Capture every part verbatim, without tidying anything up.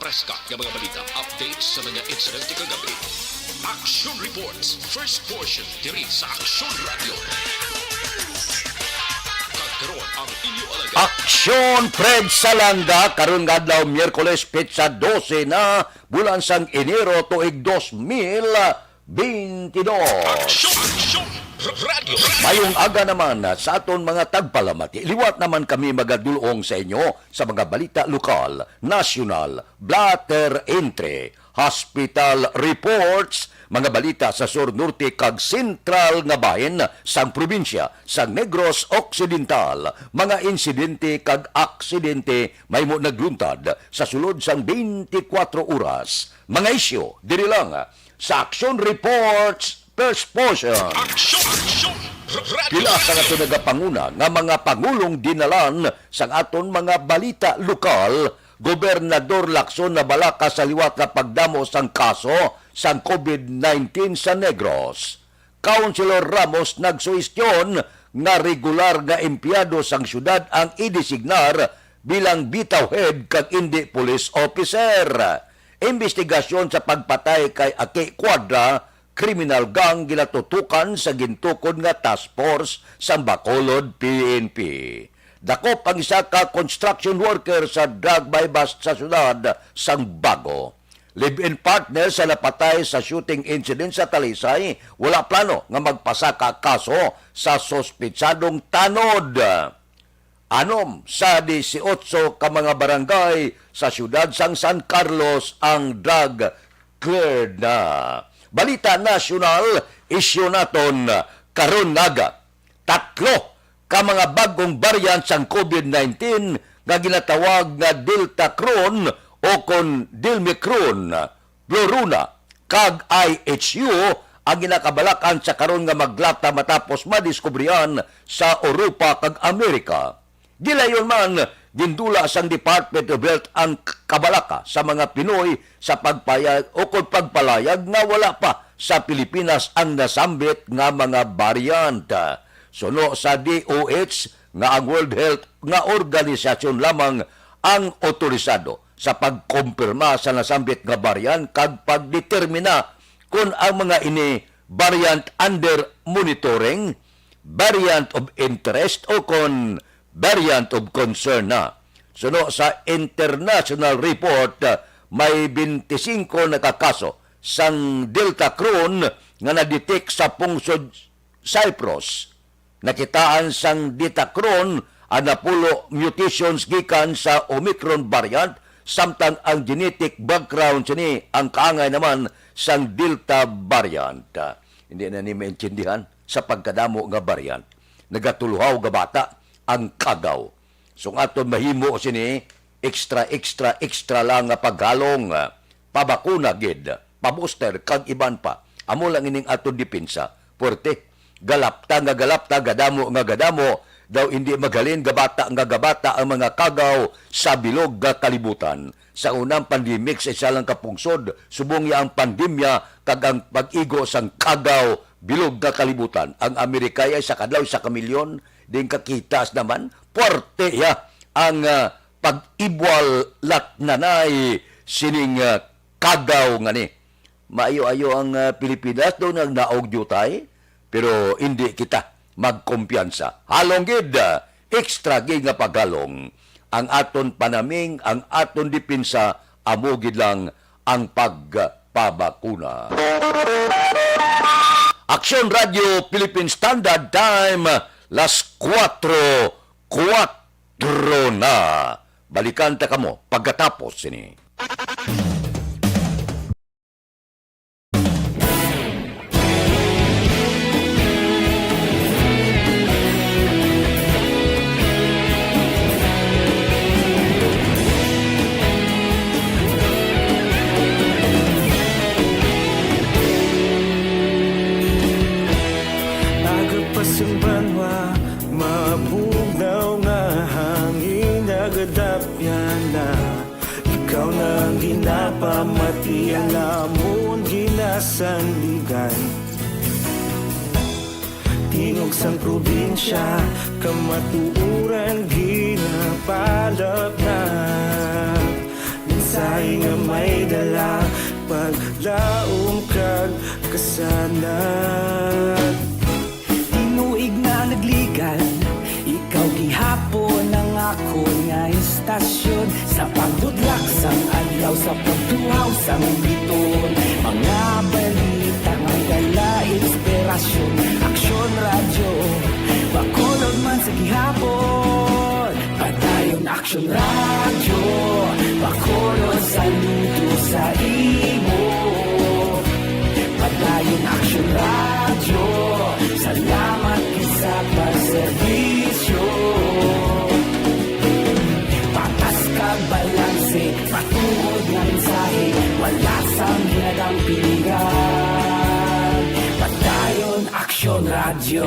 Preska nga mga balita, updates sa mga insidente kagabi. Action Reports, first portion, diri sa Action Radio. Kag karon ang inyo alagad. Action Fred Salanga, karon nga adlaw, Miyerkules, petsa dose na, bulan sang Enero, tuig dos mil bintidós. Action, Action Radio. Mayong aga naman sa aton mga tagpalamati. Liwat naman kami magadulong sa inyo sa mga balita lokal, nasyonal, blotter entry, hospital reports, mga balita sa sur, norte, kag sentral nga bahin sang probinsya sang Negros Occidental, mga insidente kag aksidente mahimo nagluntad sa sulod sang twenty-four oras, mga isyu diri lang sa Action Reports First Portion. Action, Action Radio. Pila sa aton nagapanguna nga mga pangulong dinalan sang aton mga balita lokal, Gobernador Lacson nabalaka sa liwat nga pagdamo sang kaso sang covid nineteen sa Negros. Councilor Ramos nagsuhestyon nga regular nga empleyado sang syudad ang idesignar bilang bitaw head kag indi police officer. Imbestigasyon sa pagpatay kay Aki Cuadra, criminal gang ginatutukan sa gintukod nga task force sang Bacolod P N P. Dakop ang isa ka construction worker sa drug buy-bust sa syudad sang Bago. Live-in partner sa napatay sa shooting incident sa Talisay, wala plano nga magpasaka kaso sa suspitsadong tanod. Anom sa disiotso ka mga barangay sa siyudad sang San Carlos ang drug cleared na. Balita nasyonal, isyu naton karon nga aga. Tatlo ka mga bag-ong variant sang covid nineteen nga ginatawag nga Delta Cron o kon Delmicron, Florona, kag I H U ang ginakabalakan sa karon nga maglata matapos madiskubrihan sa Europa kag Amerika. Gilayon man, gindula sang Department of Health ang k-, kabalaka sa mga Pinoy sa pagpayag o kon pagpalayag nga wala pa sa Pilipinas ang nasambit nga mga variant. Suno sa D O H nga ang World Health nga organisasyon lamang ang otorisado sa pagkumpirma sa nasambit nga variant kag pagdetermina kon ang mga ini variant under monitoring, variant of interest, o kon variant of concern na. Suno sa international report, may twenty-five na ka kaso sang Delta Cron nga na-detect sa pungsod Cyprus. Nakitaan sang Delta Cron ang napulo mutations gikan sa Omicron variant, samtang ang genetic background sini ang kaangay naman sang Delta variant. Hindi na ni maintindihan sa pagkadamo nga variant. Nagatuluhaw nga bata ang kagaw. Sung aton mahimo sini, extra, extra, extra lang nga paghalong, ah, pabakuna gid, pa-booster, kag iban pa. Amo lang ining aton depensa. Puwerte. Galapta nga galapta, gadamo nga gadamo, daw indi maghalin, gabata nga gabata ang mga kagaw sa bilog nga kalibutan. Sa unang pandemic sa isa lang ka pungsod, subong niya ang pandemya kag ang pag-igo sang kagaw bilog nga kalibutan. Ang Amerika ay sa kadlaw, isa ka milyon, din kakitas naman, puwerte ya ang, ah, pag-ibwal latnanay sining, ah, kagaw nga ni. Maayo-ayo ang, ah, Pilipinas, daw nagnaog diutay, pero hindi kita magkumpiyansa. Halong gid, ah, extra gid nga paghalong. Ang aton panaming, ang aton depensa, amo gid lang ang pagpabakuna. Aksyon Radio Philippine Standard Time, las kuwatro, kuwatro na. Balikan ta kamo pagkatapos sini. Aga pa sang banwa, mabugnaw nga hangin, nagadapyan na. Ikaw na ang ginapamati, ang amon ginasandigan. Tingog sang probinsya, kamatuoran ginapalapnap. Sahi nga may dala, paglaom kag kasanag. Tinuig na nagligan, ikaw gihapon ang akon nga istasyon. Sa pagbutlak sang adlaw, sa pagtuhaw sang biton, mga balita nga may dala inspirasyon. Aksyon Radyo, Bacolod man sa gihapon. Padayon Aksyon Radyo, Bacolod, saludo sa imo. Padayon Aksyon Radyo, salamat gid sa pagserbisyo. Patas kag balanse, matuod nga mensahe, wala sang ginadampigan. Padayon Aksyon Radyo.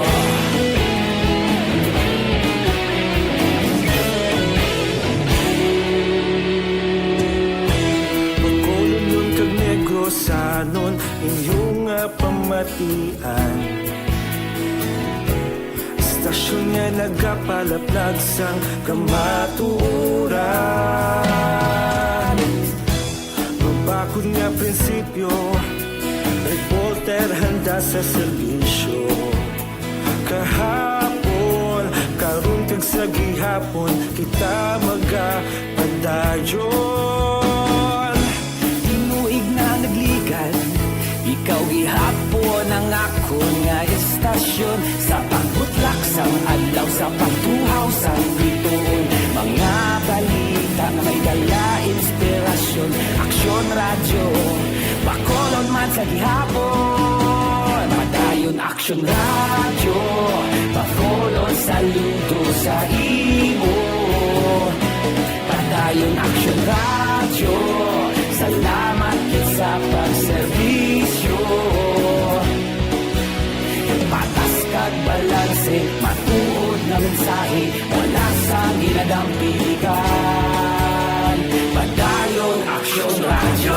Bacolodnon kag Negrosanon, inyo nga pamatian. Istasyon nga nagapalaplag sang kamatuoran. Mabakod nga prinsipyo, reporter handa sa serbisyo. Kahapon, karon kag sa gihapon, kita magapadayon. Tinuig na nagligan, ikaw gihapon ang akon nga istasyon. Sa pagbutlak sang adlaw, sa pagtuhaw sang bituon, mga balita nga may dala inspirasyon. Aksyon Radyo, Bacolod man sa gihapon. Padayon Aksyon Radyo, Bacolod, saludo sa imo. Padayon Aksyon Radyo, salamat gid sa pagserbisyo. Patas kag balanse, matuod nga mensahe, wala sang ginadampigan. Padayon Aksyon Radyo.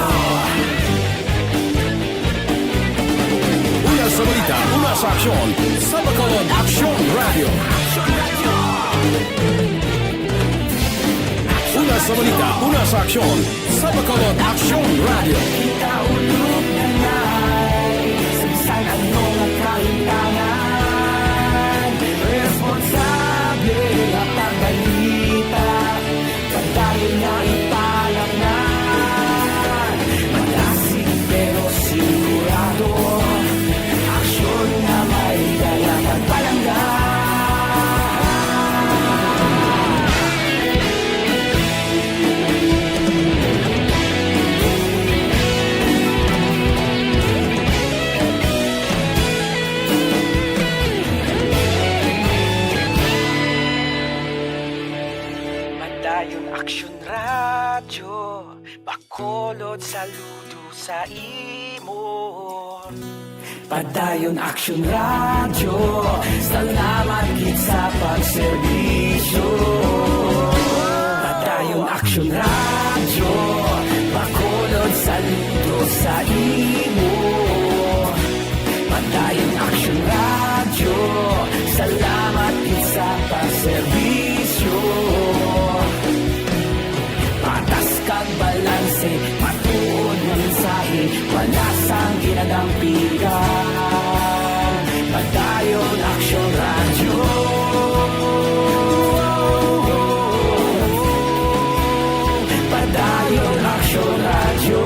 Una sa balita, una sa aksyon, sa Bacolod Aksyon Radyo. Una sa balita, una sa aksyon, sa Bacolod Aksyon Radyo. Kita ulog na nay, sa bisan ano nga kahintangan, responsable nga pagbalita. Padayon nga ipalangnan, malasig pero sigurado. Aksyon nga may dala pagpalangga. Padayon Aksyon Radyo, Bacolod, saludo sa imo. Padayon Aksyon Radyo, salamat gid sa pagserbisyo. Padayon Aksyon Radyo, Bacolod, saludo sa imo. Padayon Aksyon Radyo, salamat gid sa pagserbisyo. Patas kag balanse, matuod nga mensahe, wala sang ginadampigan. Padayon Aksyon Radyo. Padayon Aksyon Radyo.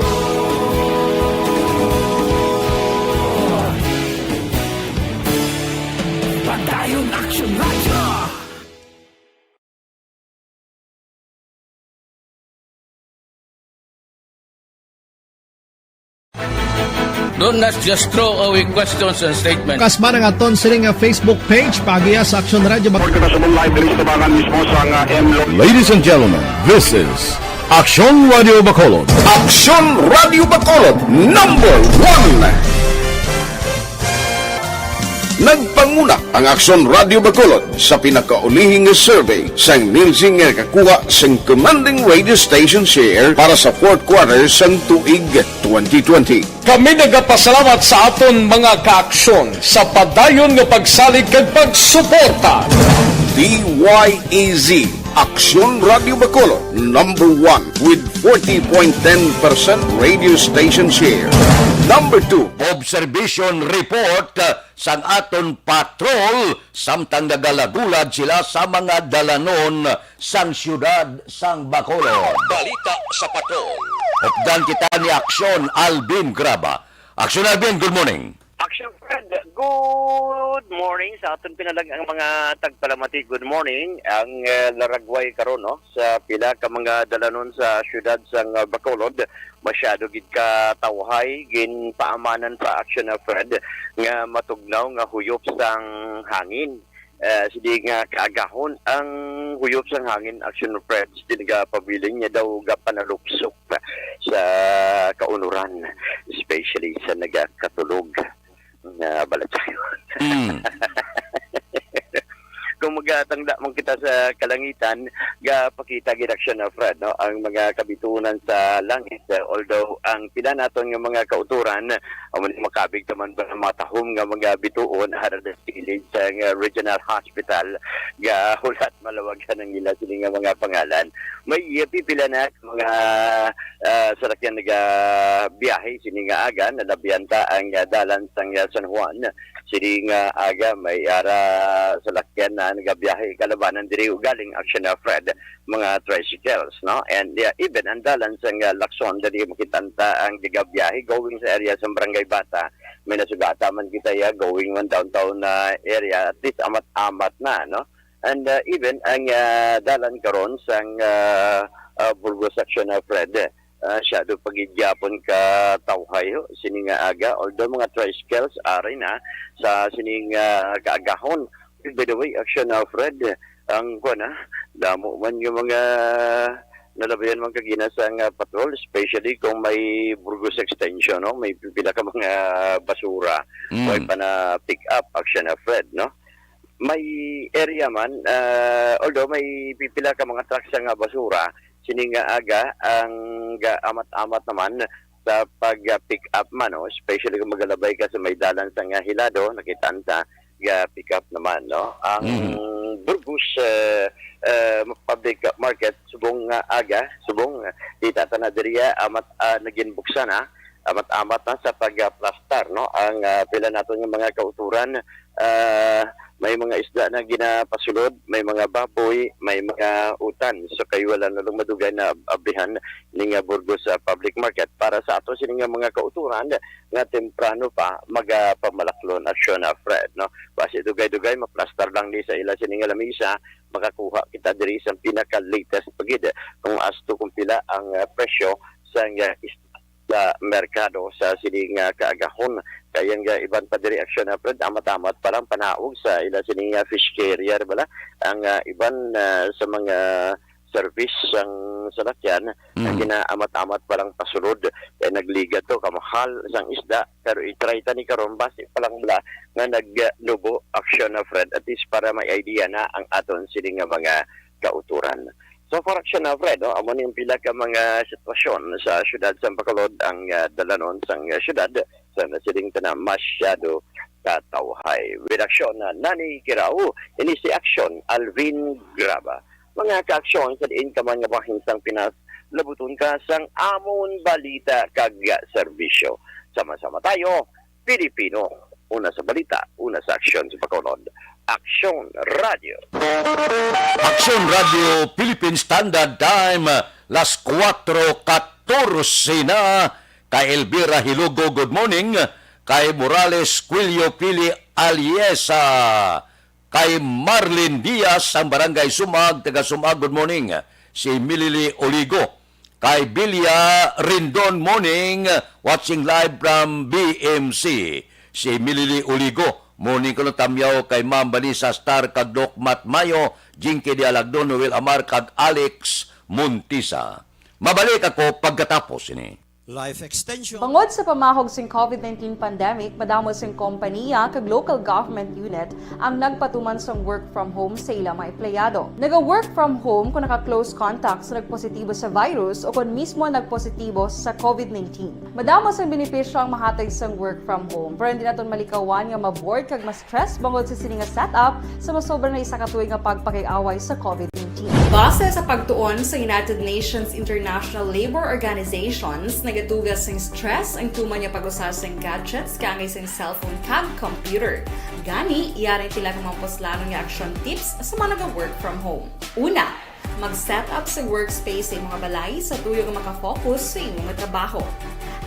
Padayon Aksyon Radyo. Do not just throw away questions and statements. Kasma ang aton sini nga Facebook page, paagiha sa Aksyon Radyo Bacolod. Report kita sa live diri sa Tabangan mismo sa nga M Lo- Ladies and gentlemen, this is Aksyon Radyo Bacolod. Aksyon Radyo Bacolod, number one. Nagpanguna ang Aksyon Radyo Bacolod sa pinakaulihi nga survey sang Nielsen nga nakakuha sang commanding radio station share para sa fourth quarter sang tuig twenty twenty. Kami nagapasalamat sa aton mga kaaksyon sa padayon nga pagsalig kag pagsuporta. D Y E Z Aksyon Radio Bacolod, number one with forty point ten percent radio station share. Number two, observation report, uh, sang aton patrol samtang nagalagulag sila sa mga dalanon sang siyudad sang Bacolod. Balita sa patrol. Updan kita ni Aksyon Alvin Graba. Aksyon Alvin, good morning. Action Fred, good morning sa aton pinalag-ang mga tagpalamati. Good morning. Ang, eh, laragway karon, no, sa pila ka mga dalanon sa siyudad sang, ah, Bacolod, masyado gid ka tawhay, ginpaamanan pa, Action Fred, nga matugnaw nga huyop sang hangin. Eh, sige nga kaagahon ang huyop sang hangin, Action Fred, sige nga pabilin niya daw gapanalupsok sa kaunuran, especially sa nagakatulog nga balatsayon. Mm. Kung magatangda man kita sa kalangitan, gapakita gid, Action Fred, no, ang mga kabituonan sa langit. Eh, although ang pila naton nga mga kauturan, amo ni makabig taman ba ang mga tahom nga mga bituon, harap sa kilid sa, nga regional hospital, gahulat malawag ang ila sini nga mga pangalan. May, eh, pipila na mga, ah, salakyan nagabiyahe sini nga aga, nalabihan ta ang, ah, dalan sang, ah, San Juan. Sini nga aga may ara salakyan na nagabiyahe kalabanan diri ugaling Action Fred, mga tricycles, no? And, yeah, even ang dalan sang, ah, Lacson, diri makitanta ang nagabiyahe going sa area sa Barangay Bata. May nasugata man kita, ya, going man downtown na area, at least amat-amat na, no? And, uh, even ang, uh, dalan karon sang, uh, uh, Burgos Action, uh, Fred, uh, siya do pagigyapon ka tawhay ho, sini nga aga, although mga tricycles ari na sa sining, uh, kaagahon. By the way, Action, uh, Fred, ang kuwan, ah, damo man yung mga nalabayan man kagina sa nga patrol, especially kung may Burgos Extension, no? May pila ka mga basura, Mm. may pa na pick up, Action, uh, Fred, no? May area man, ah, although may pipila ka mga truck sa nga basura, sini nga aga ang ga-amat-amat naman sa pag-pick up man, no? Especially kung magalabay ka sa may dalan sa nga Hilado, nakitaan ta, ga-pick up naman, no? Ang Mhm. Burgos, eh, eh, Public Market, subong nga aga, subong, eh, kita ta na diriya, amat, ah, naging buksan, ah, amat-amat na sa pag-plastar, no? Ang, ah, pila naton nga mga kauturan, ah, may mga isda na ginapasulod, may mga baboy, may mga utan. So, kay wala na lang madugay na ab-, abrihan ni nga Burgos, ah, Public Market. Para sa ato sini nga mga kauturan nga temprano pa magapamalaklon, Action, ah, Fred, no? Basi dugay-dugay, maplastar lang ni sa ila sini nga lamisa, makakuha kita diri sa pinaka-latest pa gid kung asto kung pila ang, ah, presyo sa nga isda sa merkado sa sini nga kaagahon. Kay ang, ah, iban pa diri, Action, ah, Fred, amat-amat pa lang panaog sa ila sini nga fish carrier, bala. Ang, ah, iban, ah, sa mga service sang salakyan, ang Mm. ginaamat-amat pa lang pasulod. Kay nagliga to, kamahal sang isda. Pero i-try ta ni karon, basi pa lang bala nga naglubo, Action, ah, Fred. At least para may idea na ang aton sini nga mga kauturan. So far, Action, ah, Fred, no? Amo ni ang pila ka mga sitwasyon sa siyudad sa Bacolod, ang, ah, dalanon sang, ah, siyudad sa nasiling ta na masyado katawhay. With Action, ah, Nani Kirao, ini si Action, Alvin Graba. Mga ka-Action, sa diin ka man nga bahin sang Pinas, labuton ka sang amon balita kag serbisyo. Sama-sama tayo, Pilipino. Una sa balita, una sa aksyon sa Bacolod. Aksyon Radio. Aksyon Radio Philippine Standard Time, las kuwatro katorse na. Kay Elvira Hilugo, good morning. Kay Morales Quilio Pili Aliesa. Kay Marlin Diaz, ang Barangay Sumag, taga Sumag, good morning. Si Milili Oligo. Kay Bilya Rindon, morning, watching live from B M C. Si Milili Oligo, morning ko, tamyaw kay Ma'am Vanessa Star, kag Doc Matt Mayo, Jinky Dialagdon, Noel Amar, kag Alex Montisa. Mabalik ako pagkatapos ini. Life extension. Bangod sa pamahog sing COVID nineteen pandemic, madamo sing kompaniya kag local government unit ang nagpatuman sang work from home sa ila mga empleyado. Naga-work from home kung naka-close contact sa nagpositibo sa virus o kon mismo nagpositibo sa COVID nineteen. Madamo sang benepisyo ang mahatag sang work from home, pero hindi naton malikawan nga ma-bored kag ma-stress bangod sa sini nga setup sa masobra na isa ka tuig nga pagpakig-away sa COVID nineteen. Base sa pagtuon sa United Nations International Labor Organizations, nagatuga sing stress ang tuman nga pag-usa sing gadgets kaangay sing cellphone kag computer. Gani, yari ang pila ka mga puslanon nga action tips sa mga naga-work from home. Una, mag-set up sa workspace sa imong balay sa tuyo nga makafocus sa imong trabaho.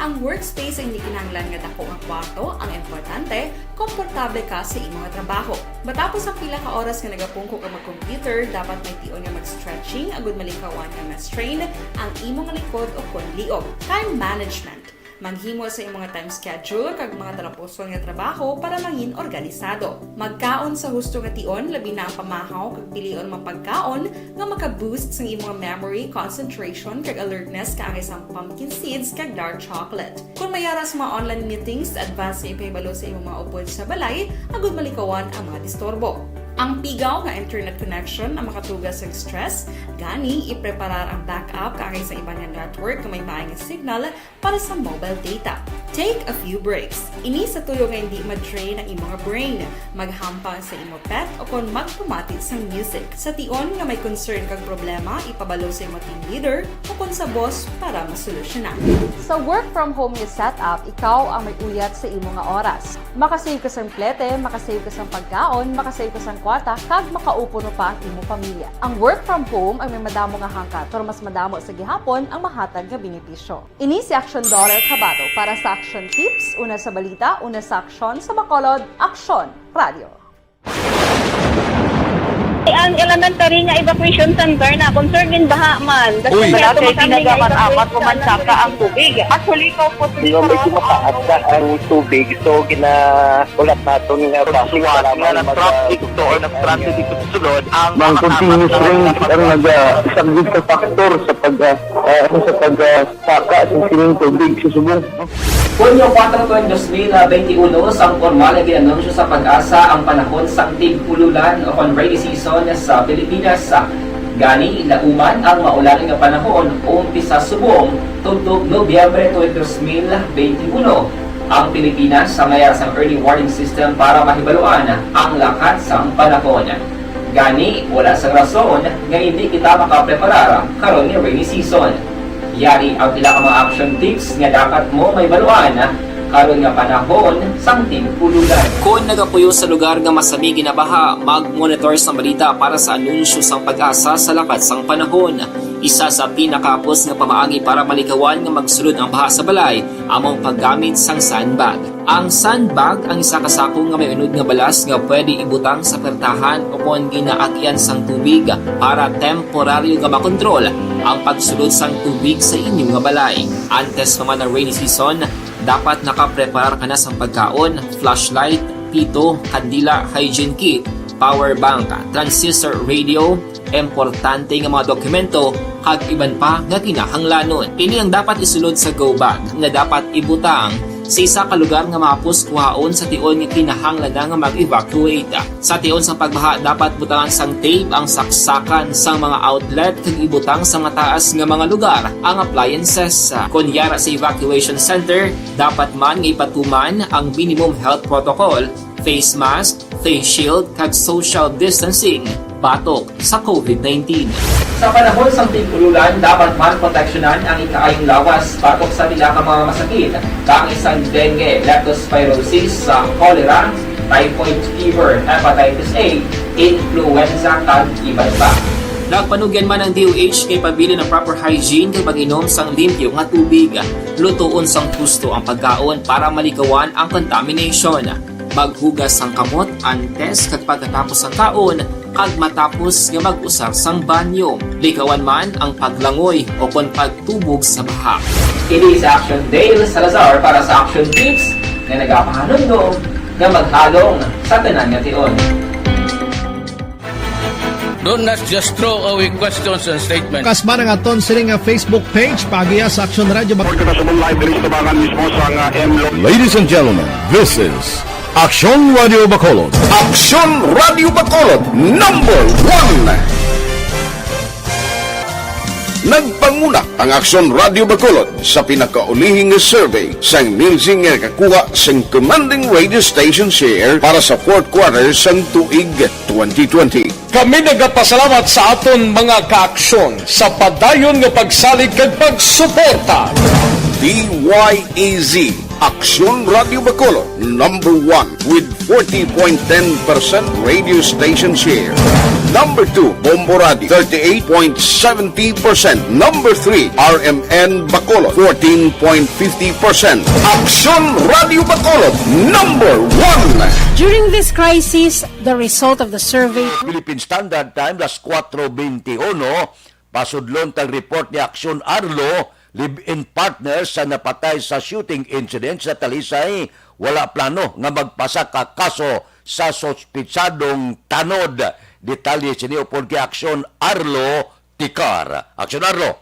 Ang workspace ang hindi kinahanglan nga dako nga kwarto, ang importante, komportable ka sa imong trabaho. Matapos ang pila ka oras nga nagapungko ka mag-computer, dapat may tion nga mag-stretching agud malikawan nga ma-strain ang imong likod o kon liog. Time management. Maghimo sa imong time schedule kag mga talapuson nga trabaho para mangin organisado. Magkaon sa husto nga tion, labi na ang pamahaw kag pilion mga pagkaon nga maka-boost sang imong memory, concentration, kag alertness kaangay sang pumpkin seeds kag dark chocolate. Kung may ara sa mga online meetings, advance nga ipahibalo sa imong mga upod sa balay agud malikawan ang mga disturbo. Ang pigaw nga internet connection ang makatuga sang stress, gani ipreparar ang backup kaangay sa iban nga network nga may maay nga signal para sa mobile data. Take a few breaks. Ini sa tuyo nga hindi ma-drain ang imong brain. Maghampang sa imo pet o kon magpamati sang music. Sa tion nga may concern kag problema, ipabalo sa imo team leader o kon sa boss para masolusyonan. Sa work from home nga setup, ikaw ang may uyat sa imo nga oras. Makasave ka sang plete, makasave ka sang pagkaon, makasave ka sang kwarta, kag makaupuno pa ang imo pamilya. Ang work from home ang may madamo nga hangkat, pero mas madamo sa gihapon ang mahatag nga benepisyo. Ini si Action Daughter Kabato para sa Action Tips, una sa balita, una sa aksyon, sa Bacolod, Aksyon Radio. Ang elementary nga evacuation center na concerned in baha man. Uy. Wala kay tinaga man apat o man saka ang tubig. Actually, ko po. Medyo mataas na ang tubig, so ginaulat naton nga traffic nga na-traffic to or na-stranded dito sa sulod ang mga continuous rain ang nagasaglit sa factor sa pag, ah, ah, ano, sa pag, ah, saka sa sining tubig sa subong. Hunyo kuwatro, dos mil benti uno, sang pormal nga gin-anunsyo sa PAGASA ang panahon sang tig-ululan o kon rainy season sa Pilipinas. Gani, lauman ang maulan nga panahon umpisa subong tubtob Nobyembre tuig dos mil benti uno. Ang Pilipinas may ara sang early warning system para mahibaluan ang lakat sang panahon. Gani, wala sang rason nga hindi kita makapreparar karon nga rainy season. Yari ang pila ka mga action tips nga dapat mo mahibaluan karon nga panahon sang tig-ululan. Kon nagapuyo sa lugar nga masami ginabaha, mag-monitor sang balita para sa anunsyo sang PAGASA sa lakat sang panahon. Isa sa pinakahapos nga pamaagi para malikawan nga magsulod ang baha sa balay amo ang paggamit sang sandbag. Ang sandbag ang isa ka sako nga may unod nga balas nga pwede ibutang sa pertahan o kon ginaagyan sang tubig para temporaryo nga makontrol ang pagsulod sang tubig sa inyo nga balay. Antes pa man ang rainy season, dapat nakapreparar ka na sang pagkaon, flashlight, pito, kandila, hygiene kit, power bank, transistor radio, importante nga mga dokumento, kag iban pa nga kinahanglanon. Ini ang dapat isulod sa go bag nga dapat ibutang sa isa ka lugar nga mahapos kuhaon sa tion nga kinahanglan na nga mag-evacuate. Sa tion sang pagbaha, dapat butangan sang tape ang saksakan sang mga outlet kag ibutang sa mataas nga mga lugar ang appliances. Kon yara sa evacuation center, dapat man nga ipatuman ang minimum health protocol, face mask, face shield, kag social distancing batok sa COVID nineteen. Sa panahon sang tig-ululan, dapat man proteksyonan ang ikaayong lawas batok sa pila ka mga masakit, kaangay sang dengue, leptospirosis, sa cholera, typhoid fever, hepatitis A, influenza, kag iban pa. Nagpanugyan man ang D O H nga ipabilin ang proper hygiene kag pag-inom sang limpyo nga tubig. Lutoon sang husto ang pagkaon para malikawan ang contamination. Maghugas sang kamot antes kag pagkatapos sang kaon kag matapos nga mag-usar sang banyo. Likawan man ang paglangoy o kon pagtubog sa baha. Kini sa Action Dale Salazar para sa Action Tips nga nagapahanumdom nga maghalong sa tanan nga tion. Do not just throw away questions and statements. Kasma nga aton sini nga Facebook page, paagiha sa Action Radio Bac- Sa subong live diri sa tubangan mismo sa nga M Lo- Ladies and gentlemen, this is Action Radio Bacolod. Action Radio Bacolod, number one. Nagpanguna ang Aksyon Radio Bacolod sa pinakaulihing nga survey sang Nielsen nga nakakuha sang commanding radio station share para sa fourth quarter sang tuig twenty twenty. Kami nagapasalamat sa aton mga kaaksyon sa padayon nga pagsalig kag pagsuporta. D Y E Z, Aksyon Radio Bacolod, number one with forty point ten percent radio station share. Number two, Bombo Radio, thirty-eight point seventy percent. Number three, R M N Bacolod, fourteen point fifty percent. Aksyon Radio Bacolod, number one. During this crisis, the result of the survey Philippine Standard Time, las kuwatro bente uno, pasudlon tang report ni Aksyon Arlo, live-in partner sa napatay sa shooting incident sa Talisay, wala plano nga magpasaka kaso sa suspitsadong tanod. Detalye sini upod kay Aksyon Arlo Tikar. Aksyon Arlo.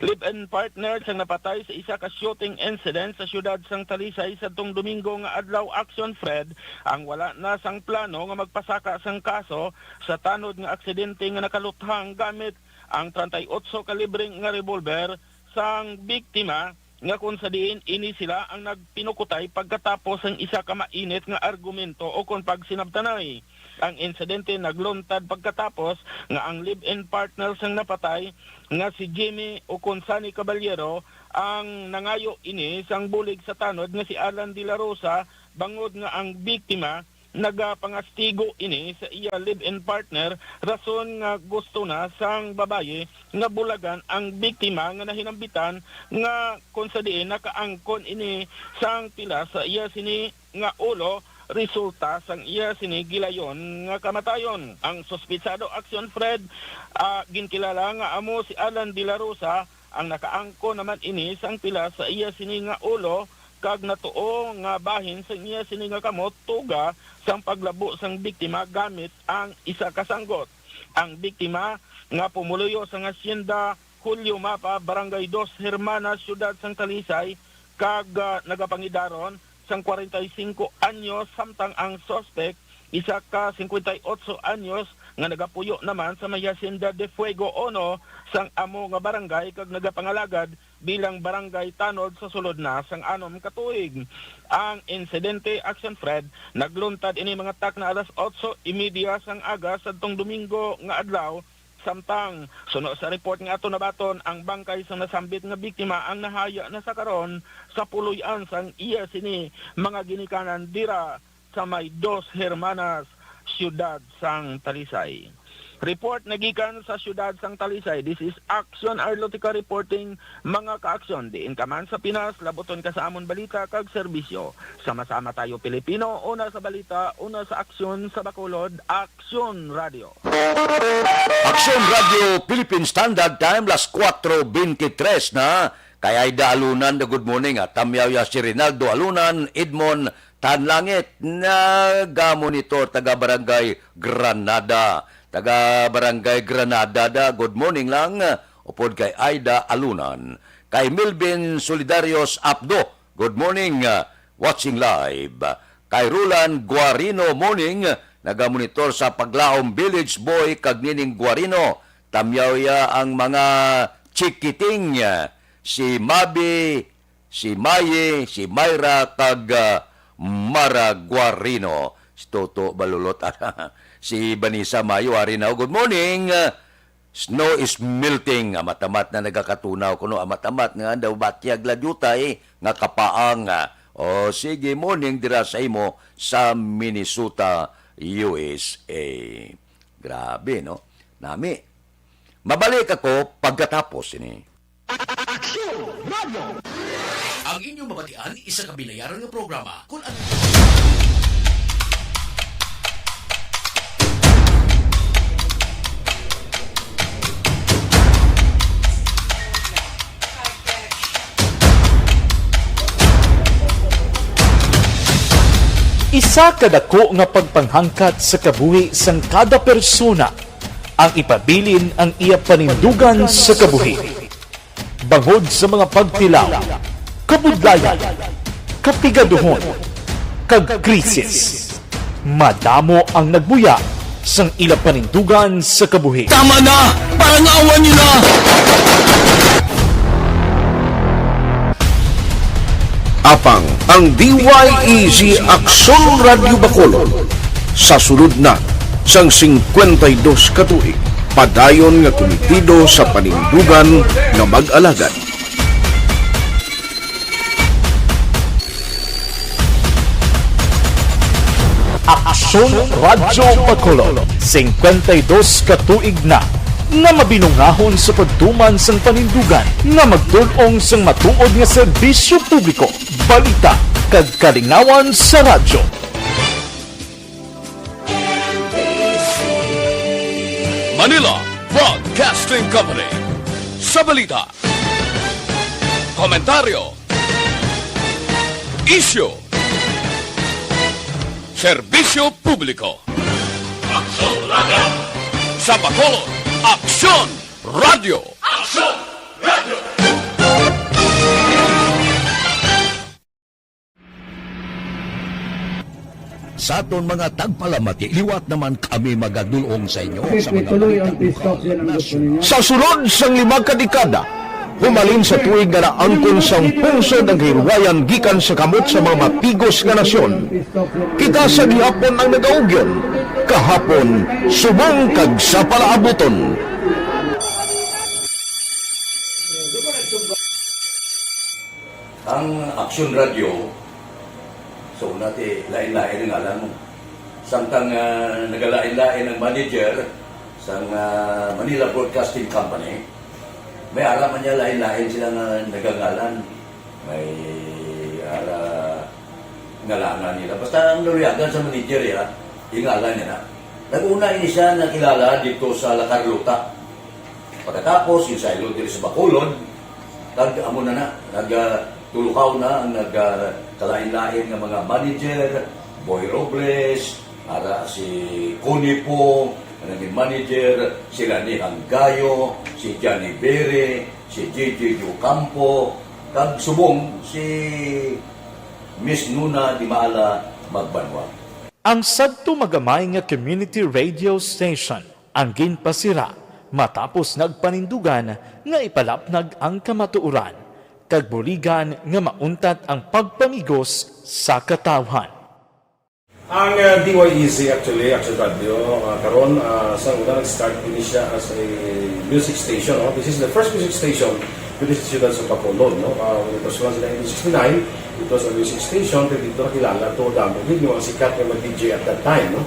Live-in partner sang napatay sa isa ka shooting incident sa siyudad sang Talisay sadtong Domingo nga adlaw, Aksyon Fred, ang wala na sang plano nga magpasaka sang kaso sa tanod nga aksidente nga nakaluthang gamit ang treinta y ocho kalibre nga revolver sang biktima, nga kon sa diin ini sila ang nagpinukutay pagkatapos sang isa ka mainit nga argumento o kon pagsinabtanay. Ang insidente nagluntad pagkatapos nga ang live-in partner sang napatay nga si Jimmy o kon Sunny Caballero ang nangayo ini sang bulig sa tanod nga si Alan De La Rosa, bangod nga ang biktima nagapangastigo ini sa iya live-in partner, rason nga gusto na sang babayi nga bulagan ang biktima nga nahinambitan nga kon sa diin nakaangkon ini sang pila sa iya sini nga ulo, resulta sang iya sini gilayon nga kamatayon. Ang suspitsado, Aksyon Fred, ah, ginkilala nga amo si Alan De La Rosa, ang nakaangkon naman ini sang pila sa iya sini nga ulo, kag natuo nga bahin sang iya sini nga kamot tuga sang paglabo sang biktima gamit ang isa ka sanggot. Ang biktima nga pumuluyo sang Hacienda Julio Mapa, Barangay Dos Hermanas, Siyudad sang Talisay, kag, ah, nagapangidaron sang kwarenta y singko anyos, samtang ang suspek isa ka singkwenta y otso anyos nga nagapuyo naman sa may Hacienda de Fuego Uno sang amo nga barangay kag nagapangalagad bilang barangay tanod sa sulod na sang anom ka tuig. Ang insidente, Aksyon Fred, nagluntad ini mga takna alas otso y media sang aga sadtong Domingo nga adlaw, samtang, suno sa report nga aton nabaton, ang bangkay sang nasambit nga biktima ang nahaya na sa karon sa puloy-an sang iya sini mga ginikanan dira sa may Dos Hermanas, siyudad sang Talisay. Report nagikan sa siyudad sang Talisay. This is Aksyon Arlotica reporting, mga kaaksyon. Diin ka man sa Pinas, labuton ka sa amon balita kag serbisyo. Sama-sama tayo, Pilipino, una sa balita, una sa aksyon, sa Bacolod, Aksyon Radio. Aksyon Radio Philippine Standard Time, las kuwatro bente tres na. Kay Aida Alunan, good morning, ah. Tamyaw ya si Rinaldo Alunan, Edmond Tanlangit, nagamonitor, taga Barangay Granada. Taga Barangay Granada da, good morning lang, upod kay Aida Alunan. Kay Melvin Solidarios Apdo, good morning, ah, watching live. Kay Roland Guarino, morning, nagamonitor sa Paglaom Village Boy kag Nining Guarino. Tamyaw ya ang mga chikiting, ah, si Mabi, si Maye, si Myra, kag, ah, Mara Guarino. Si Toto Balulot, si Vanessa Mayo, ari na. Good morning. Ah, snow is melting. Amat-amat na nagakatunaw kuno. Amat-amat nga daw batyag la diutay nga kapaang. Ah, o sige, morning dira sa imo sa Minnesota, U S A. Grabe, no? Nami. Mabalik ako pagkatapos ini. Aksyon Radio. Ang inyong mabatian, isa ka binayaran nga programa. Kung ano Isa ka dako nga pagpanghangkat sa kabuhi sang kada persona ang ipabilin ang iya panindugan sa kabuhi. Bangod sa mga pagtilaw, kabudlayan, kapigaduhon, kag krisis, madamo ang nagbuya sang ila panindugan sa kabuhi. Tama na! Parang awa niyo na! Apang ang D Y E Z Aksyon Radyo Bacolod, sa sulod na sang singkwenta y dos ka tuig, padayon nga kumitido sa panindugan nga mag-alagad. Aksyon Radyo Bacolod, singkwenta y dos ka tuig na nga mabinungahon sa pagtuman sang panindugan nga magtul-ong sang matuod nga serbisyo publiko, balita, kag kalingawan sa radyo. Manila Broadcasting Company. Sa balita, komentaryo, isyu, serbisyo publiko. Aksyon Radyo! Sa Bacolod, Aksyon Radyo! Aksyon Radyo! Sa aton mga tagpalamati, liwat naman kami magadul-ong sa inyo sa mga balita. Sa sulod sang lima ka dekada, humalin sa tuig nga naangkon sang pungsod ang kahilwayan gikan sa kamot sa mga mapigos nga nasyon, kita sa gihapon ang nagaugyon, kahapon, subong kag sa palaabuton. Ang Aksyon Radyo, so, nati, lain-lain ang ngalan mo. Samtang, ah, nagalain-lain ang manager sang, ah, Manila Broadcasting Company, may ara man niya lain-lain sila nga nagangalan. May ara ngalanan nila. Basta ang naluyagan sa manager, ya, ingalan niya na. Nag-una ini siya nakilala dito sa La Carlota. Pagkatapos, ginsaylo diri sa Bacolod, kag amo na na, nag, ah, tulukaw na ang nag, ah, kalain-lain nga mga manager, Boy Robles, ara si Connie Pong, nga naging manager, si Rani Hanggayo, si Johnny Bere, si J J Ocampo, kag subong si Miss Nuna Dimaala Magbanwa. Ang sadto magamay nga community radio station ang ginpasira matapos nagpanindugan nga ipalapnag ang kamatuoran kag buligan nga mauntat ang pagpamigos sa katawhan. Ang, uh, D Y E Z actually, Action Radio, uh, karon, uh, sa una nag-start ini siya as a music station, no? This is the first music station diri sa siyudad sa Bacolod, no? Uh, when it was launched in nineteen sixty-nine, it was a music station, kay dito nakilala to, damo gid yung mga sikat nga mga D J at that time, no?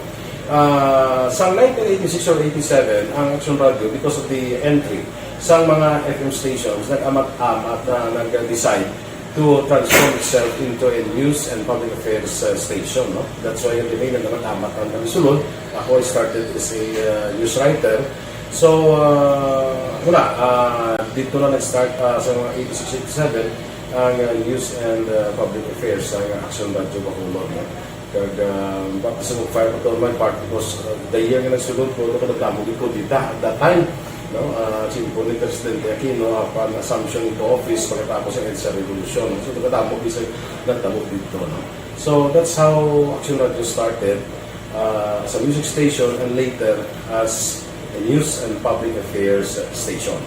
Ah, sa nineteen eighty-six or eighty-seven, ang Action Radio, because of the entry sa mga F M stations, nag-amat-amat na nag-decide to transform itself into a news and public affairs, uh, station, no? That's why the name naman amat ang nagsulod. Ako, I started as a, uh, news writer. So, uh, wala, uh, dito na nag-start, uh, sa mga eighty-six, eighty-seven ang, uh, news and, uh, public affairs sa Action Radio Bacolod, no? Kag, ah, baptism of fire pa to, my part, because, ah, the year nga nagsulod ko, ano ko nagdamo gid ko dita at that time, no? Ah, simpo ni Presidente Aquino, ah, pan assumption into office pagkatapos ng EDSA Revolution. So, nagdamo gid sa nagdamo dito, no? So, that's how Action Radio started, ah, as a music station and later as a news and public affairs station.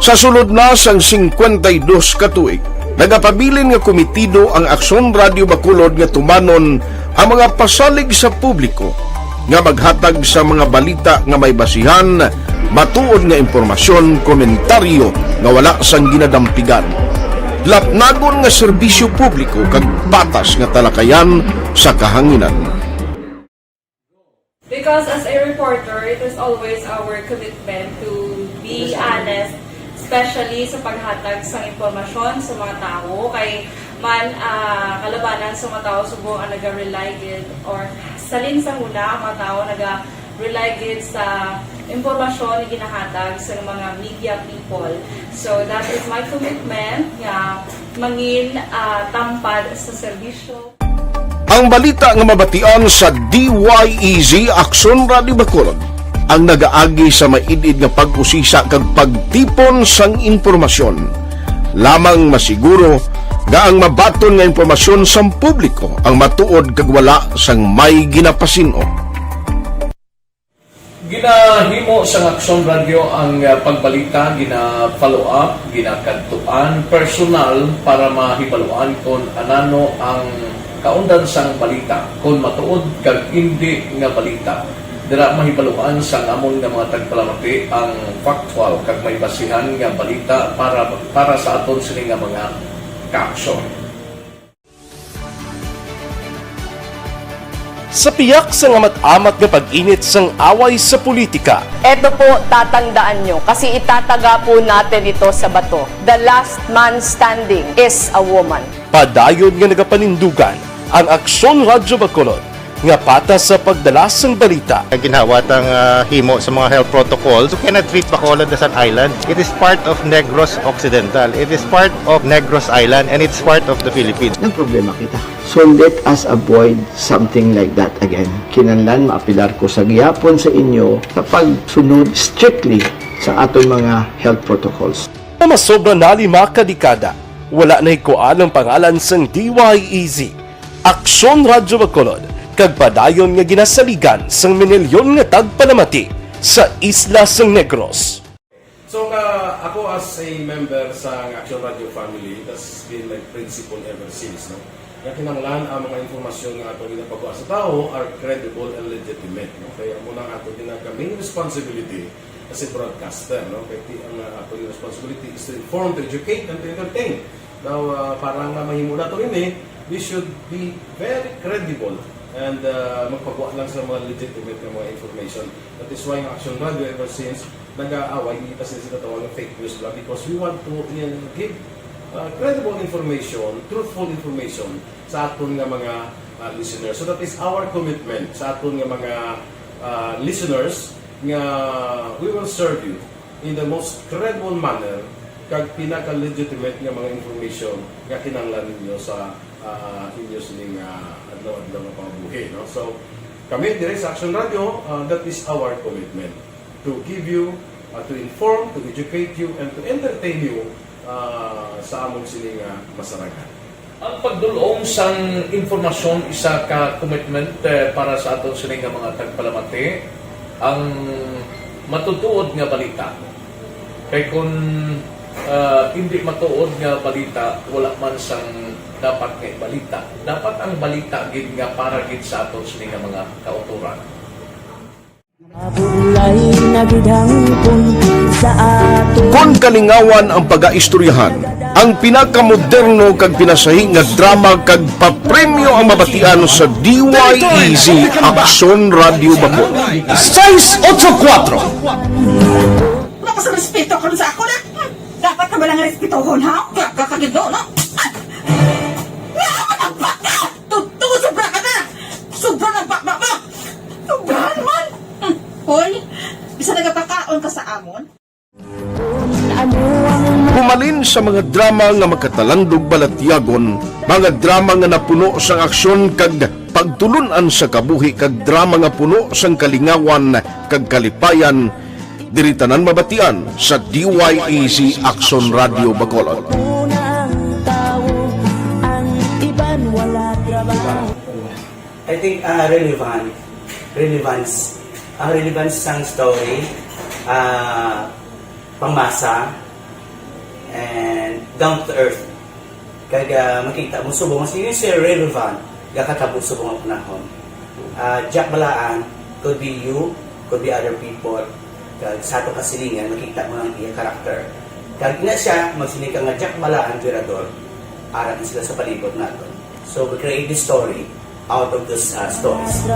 Sa sulod na sang singkwenta y dos ka tuig, nagapabilin nga kumitido ang Aksyon Radio Bacolod nga tumanon ang mga pasalig sa publiko nga maghatag sa mga balita nga may basihan, matuod nga impormasyon, komentaryo nga wala sang ginadampigan, lapnagon nga serbisyo publiko kag patas nga talakayan sa kahanginan. Because as a reporter, it is always our commitment to be honest, especially sa paghatag sang impormasyon sa mga tawo. Kay man, ah, kalabanan sa mga tawo subong ang naga-rely gid, or salin sa huna ang mga tawo naga-rely gid sa impormasyon nga ginahatag sa mga media people. So that is my commitment nga mangin, ah, tampad sa serbisyo. Ang balita nga mabatian sa D Y E Z Aksyon Radio Bacolod ang nagaagi sa maid-id nga pag-usisa kag pagtipon sang impormasyon. Lamang masiguro nga ang mabaton nga impormasyon sang publiko ang matuod kag wala sang may ginapasin-o. Ginahimo sang Aksyon Radyo ang, ah, pagbalita, gina-follow up, ginakadtuan personal para mahibaluan kon anano ang kaundan sang balita, kon matuod kag indi nga balita. Dira mahibaluan sang amon nga mga tagpalamati ang factual kag may basihan nga balita para, para sa aton sini nga mga kaaksyon. Sa piyak sang amat-amat nga pag-init sang away sa politika, Eto po, tatandaan nyo, kasi itataga po natin ito sa bato. The last man standing is a woman. Padayon nga nagapanindugan ang Aksyon Radyo Bacolod nga patas sa pagdala sang balita. Ginhawat ang, ah, himo sa mga health protocols. You cannot treat Bacolod as an island. It is part of Negros Occidental. It is part of Negros Island, and it's part of the Philippines. Nagproblema kita. So let us avoid something like that again. Kinahanglan maapilar ko sa gihapon sa inyo sa pagsunod strictly sa aton mga health protocols. Nga masobra na lima ka dekada, wala nahikuan ang pangalan sang D Y E Z, Aksyon Radyo Bacolod, kag padayon nga ginasaligan sang minilyon nga tagpalamati sa isla sang Negros. So nga ako as a member sa Action Radio family, that's been my principle ever since, no? Nga kinahanglan ang mga impormasyon nga ato ginapagwa sa tawo are credible and legitimate, no? Kaya mo lang ato ginagawa main responsibility as a broadcaster, no? Kaya ti- ang uh, ato responsibility is to inform, to educate, and to entertain. Now, uh, para nga mahimo nato ini, we should be very credible and uh, magpagwa lang sa mga legitimate nga mga information. That is why ang Action Radio ever since nag-aaway kita sa ginatawag nga fake news lang because we want to uh, give uh, credible information, truthful information sa aton nga mga uh, listeners. So that is our commitment sa aton nga mga uh, listeners nga we will serve you in the most credible manner kag pinaka-legitimate nga mga information nga kinahanglan ninyo sa uh, inyo sining uh, adlaw-adlaw nga pangabuhi, no? So kami dire sa Action Radio, uh, that is our commitment to give you, uh, to inform, to educate you, and to entertain you uh, sa among sining uh, masarangan. Ang pagdul-ong sang impormasyon isa ka commitment eh, para sa aton sini nga mga tagpalamati. Ang matutuod nga balita. Kay kun ah, hindi matuod nga balita, wala man sang dapat nga ibalita. Dapat ang balita gid nga para gid sa aton sini nga mga kautoran. Mabulay na gid hangpon sa aton. Kon kalingawan ang pagaistoryahan, ang pinakamoderno kag pinasahi nga drama kag papremyo ang mabatian sa D Y E Z Aksyon Radyo Bacolod. Sais otso kuwatro. Wala ka sa respeto karon sa ako na. Hmm, dapat na ba lang respetohon, ha? Kaya ka kagido, no? Ay! Nga naman ang baka! Tuto, sobra ka na! Sobra na baka mo! Sobra naman! Hmm, hoy, bisa nagapakaon ka sa amon? Humalin sa mga drama nga makatalandog balatyagon, mga drama nga napuno sang aksyon kag pagtulun-an sa kabuhi kag drama nga puno sang kalingawan kag kalipayan, diri tanan mabatian sa D Y E Z Aksyon Radyo Bacolod. I think uh, relevant, relevance, ang relevance sang story, uh, pangmasa, and down to earth. Kag uh, makita mo subong mas yun siya relevant gakatabo subong ang panahon. Uh, Jack Balaan could be you, could be other people. Kag sa ato kasilingan makita mo ang iya karakter. Kag ina siya magsiling ka nga Jack Balaan Virador, ara na sila sa palibot nato. So we create this story out of those uh, stories.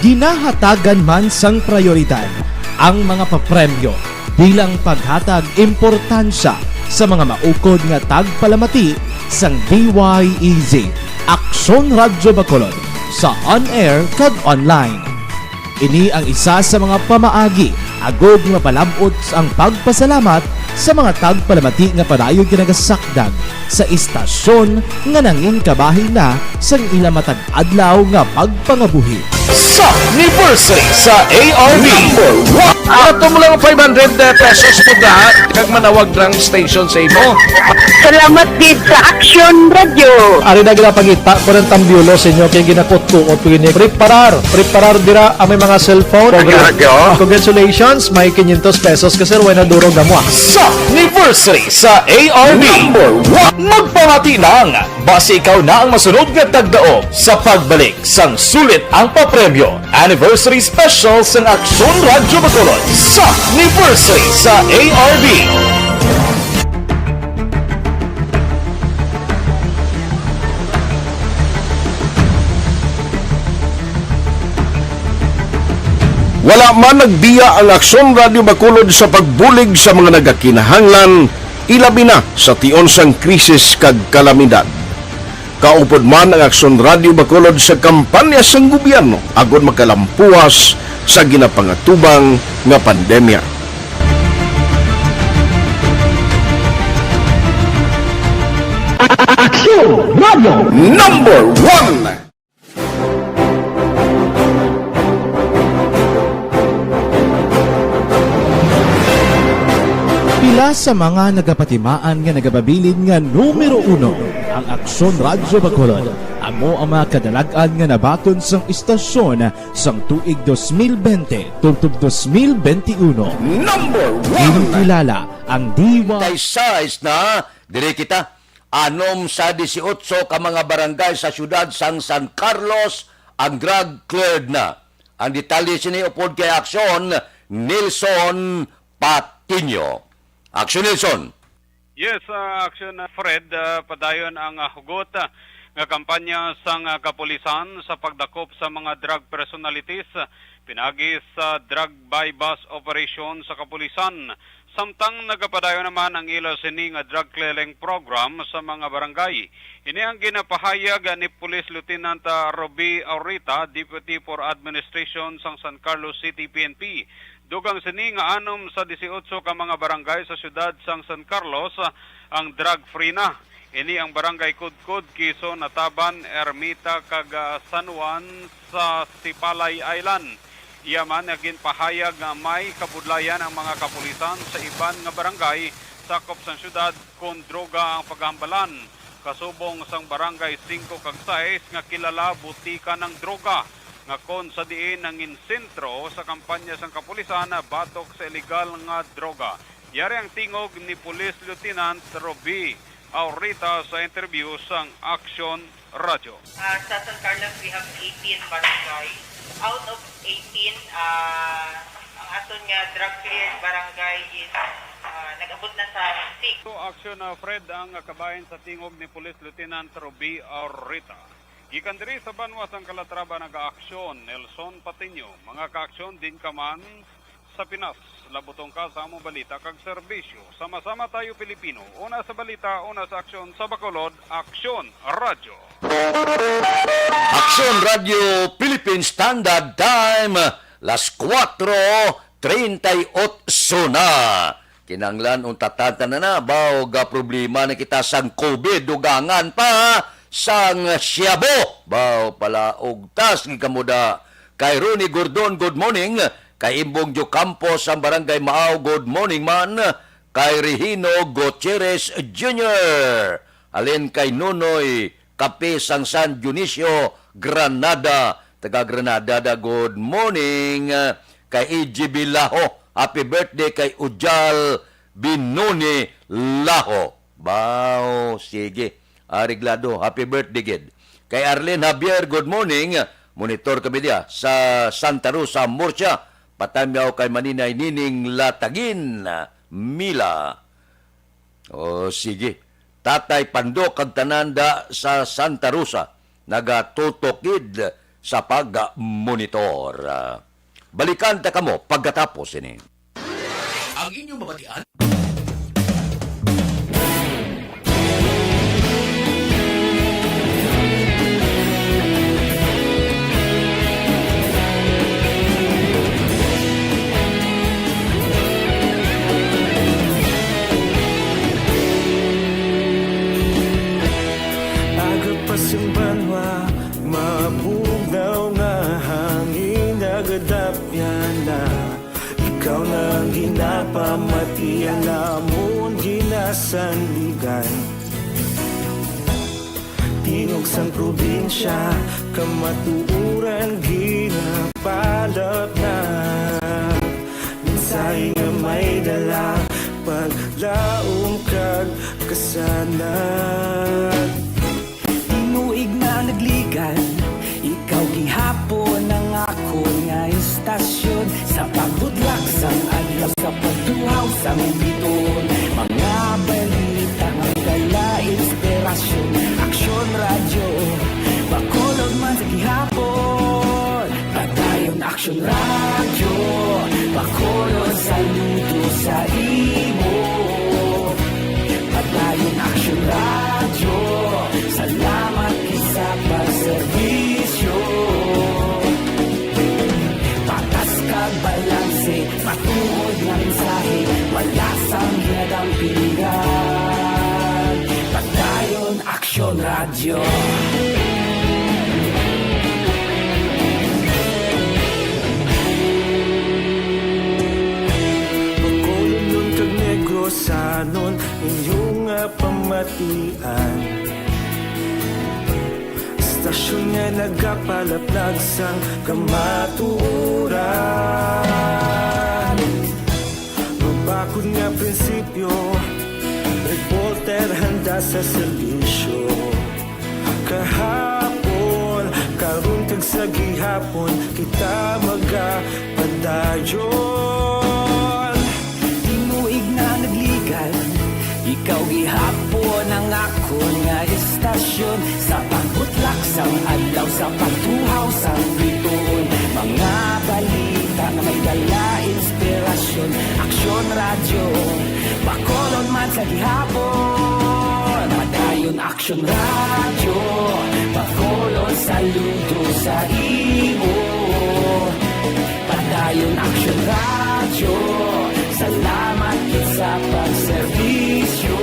Ginahatagan man sang prayoridad ang mga papremyo bilang paghatag importansya sa mga maukod nga tagpalamati sang D Y E Z Aksyon Radyo Bacolod sa on-air kag online. Ini ang isa sa mga pamaagi agud nga palab-ot ang pagpasalamat sa mga tagpalamati nga padayon ginagasakdag sa istasyon nga nangin kabahin na sang ila matag adlaw nga pagpangabuhi. Sa anniversary sa A R B. Number one. Ato mo lang five hundred pesos mo da, kag manawag rang station sa imo. Salamat gid sa Action Radio. Ari na ginapangita ko ng tambyulo sa inyo kay ginakutkuot ko ini. Preparar, preparar dira ang may mga cellphone. Action Radio. Congratulations, may quinientos pesos ka, sir, way na durog na mo, ah. Sa anniversary sa A R B. Number one. Magpamati lang, basi ikaw na ang masunod nga tagdaog sa pagbalik sang sulit ang papremyo. Anniversary Special sang Aksyon Radyo Bacolod sa anniversary sa A R B. Wala man nagbiya ang Aksyon Radyo Bacolod sa pagbulig sa mga nagakinahanglan, ilabi na sa tion sang krisis kag kalamidad. Kaupod man ang Aksyon Radyo Bacolod sa kampanya sang gobyerno agod makalampuas sa ginapangatubang nga pandemya. Aksyon Radyo Number One. Pila sa mga nagapatimaan nga nagapabilin nga numero uno ang Aksyon Radyo Bacolod. Amo ang mga kadalag-an nga nabaton sang istasyon sang tuig dos mil bente tubtob dos mil bente uno. Number one. Ginakilala ang diwa. Kay size na, diri kita. Anom sa disiotso ka mga barangay sa siyudad sang San Carlos ang drug cleared na. Ang detalye sini upod kay Aksyon, Nelson Patiño. Aksyon, Nelson. Yes, ah, Aksyon, ah, Fred, ah, padayon ang, ah, hugot, ah, nga kampanya sang, ah, kapulisan sa pagdakop sa mga drug personalities, ah, pinagi sa drug buy-bust operation sa kapulisan. Samtang nagapadayon naman ang ila sini nga drug clearing program sa mga barangay. Ini ang ginapahayag ni Police Lieutenant, ah, Ruby Aurita, Deputy for Administration sang San Carlos City P N P. Dugang sini nga anom sa disiotso ka mga barangay sa siyudad sang San Carlos, ah, ang drug free na. Ini ang Barangay Kudkod, Quezon, Nataban, Ermita, kag, ah, San Juan sa Sipalay Island. Iya man nga ginpahayag nga may kabudlayan ang mga kapulisan sa iban nga barangay sakop sang siyudad kon droga ang paghambalan, kasubong sang Barangay Singko kag Sais nga kilala butika ng droga, nga kon sa diin nangin sentro sa kampanya sang kapulisan batok sa ilegal nga droga. Yari ang tingog ni Police Lieutenant Ruby Aurita sa interview sang Aksyon Radyo. Ah, sa San Carlos, we have eighteen barangay. Out of eighteen, ah, ang aton nga drug cleared barangay is, ah, nag-abot na sa six. So, Aksyon, ah, Fred, ang kabahin sa tingog ni Police Lieutenant Ruby Aurita. Gikan diri sa banwa sang Calatrava, nagaaksyon, Nelson Patiño. Mga kaaksyon, din ka man sa Pinas, labutong ka sa among balita kag serbisyo. Sama-sama tayo, Pilipino. Una sa balita, una sa aksyon, sa Bacolod, Aksyon Radyo. Aksyon Radyo Philippine Standard Time, las kuwatro treinta y ocho na. Kinahanglan unta ta tanan na, baw ga problema na kita sang COVID, dugangan pa sang shabu. Baw pala, ugtas gid kamo da. Kay Ronnie Gordon, good morning. Kay Imbong Diocampo sang Barangay Maaw, good morning man. Kay Regino Gutierrez Junior, halin kay Nonoy Kape sang San Dionisio, Granada. Taga Granada da, good morning. Kay E G B Laho, happy birthday kay Ujal Binoni Laho. Baw, sige. Areglado, happy birthday gid. Kay Arlene Javier, good morning. Monitor kami diya sa Santa Rosa, Murcia. Patamyaw kay Maninay Nining Latagin, Mila. O, sige. Tatay Pando kag tanan da sa Santa Rosa, nagatutok gid sa pag-monitor. Balikan ta kamo pagkatapos ini. Ang inyong mabatian. Aga pa sing banwa, mabugnaw nga iya namon ginasandigan. Tingog sang probinsya, kamatuoran ginapalapnag. Mensahe nga may dala, paglaom kag kasanag. Tinuig na nagligan, ikaw gihapon ang akon nga istasyon. Sa pagbudlak sang adlaw, sa pagtuhaw sang bituon, mga balita nga dala inspirasyon. Aksyon Radyo, Bacolod man sa gihapon. Padayon Aksyon Radyo, Bacolod, saludo sa imo. Padayon Aksyon Radyo, salamat gid sa pagserbisyo. Patas kag balanse, matuod nga mensahe, wala sang ginadampigan. Padayon Aksyon Radyo. Bacolodnon kag Negrosanon, inyo nga pamatian. Estasyon nga nagapalaplag sang kamatuoran. Mabakod nga prinsipyo, reporter handa sa serbisyo. Kahapon, karon kag sa gihapon, kita magapadayon. Tinuig na nagligan, ikaw gihapon ang akon nga istasyon. Sa pagbutlak sang adlaw, sa pagtuhaw sang bituon, mga balita nga may dala inspirasyon. Aksyon Radyo, Bacolod man sa gihapon. Padayon Aksyon Radyo, Bacolod, saludo sa imo. Padayon Aksyon Radyo, salamat gid sa pagserbisyo.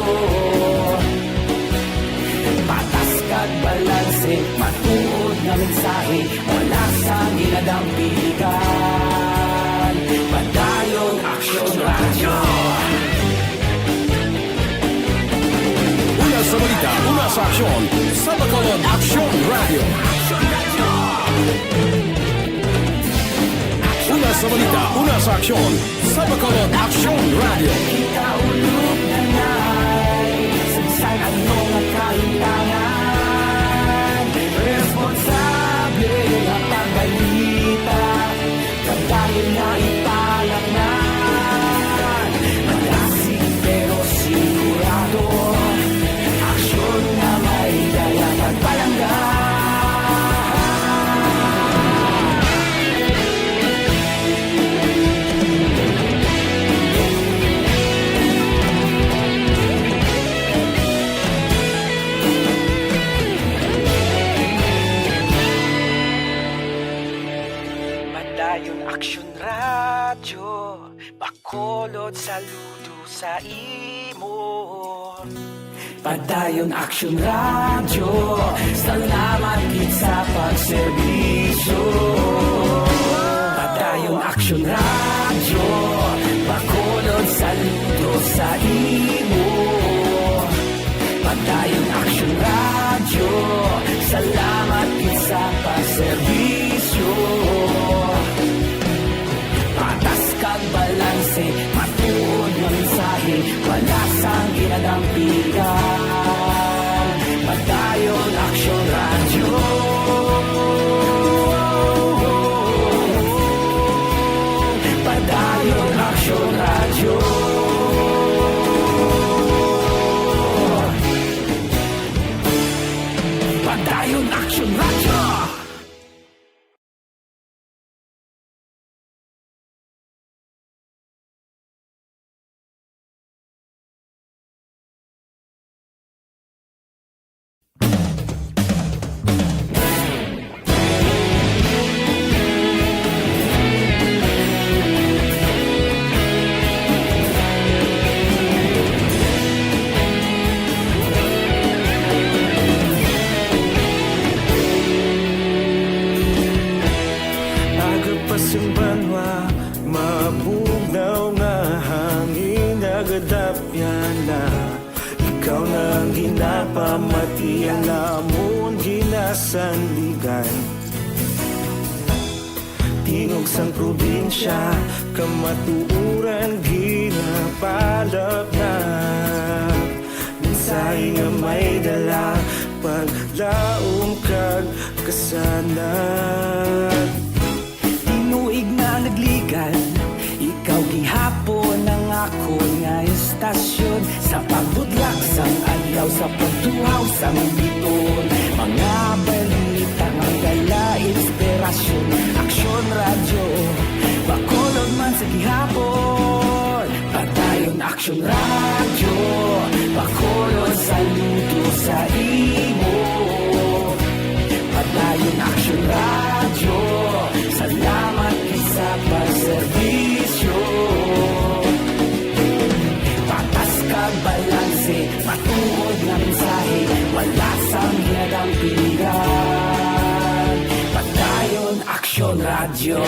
Patas kag balanse, matuod nga mensahe, wala sang ginadampigan. Padayon Aksyon Radyo. Una sa balita, una sa aksyon, sa Bacolod Aksyon Radyo. Una sa balita, una sa aksyon, sa Bacolod Aksyon Radyo. Kita ulog na nay, sa bisan ano nga kahitangan, responsable nga pagbalita, kag dayon nga ipalapngan. Malasig pero sigurado, aksyon nga may dala pagpalangga. Padayon Aksyon Radyo, Bacolod, saludo sa imo. Padayon Aksyon Radyo, salamat gid sa pagserbisyo. Padayon Aksyon Radyo, Bacolod, saludo sa imo. Padayon Aksyon Radyo, salamat gid sa pagserbisyo. Patas kag balanse, matuod nga mensahe, wala sang ginadampigan. Padayon Aksyon Radyo. Padayon Aksyon Radyo. Padayon Aksyon Radyo. Aga pa sing banwa, mabugnaw nga hangin nga Napamati ang amon ginasandigan. Tingog sang probinsya, kamatuoran ginapalapnap. Mensahe nga may dala, paglaom kag kasanag. Tinuig na nagligan, ikaw gihapon ang akon nga istasyon. Sa pagbudlak sang adlaw, sa pagtuhaw sang bituon, mga balita nga may dala inspirasyon. Aksyon Radyo, Bacolod man sa gihapon. Padayon Aksyon Radyo, Bacolod, saludo sa imo. Padayon Aksyon Radyo, salamat gid sa pagserbisyo. Patas kag balanse, matuod nga mensahe, wala sang ginadampigan. Padayon Aksyon Radyo.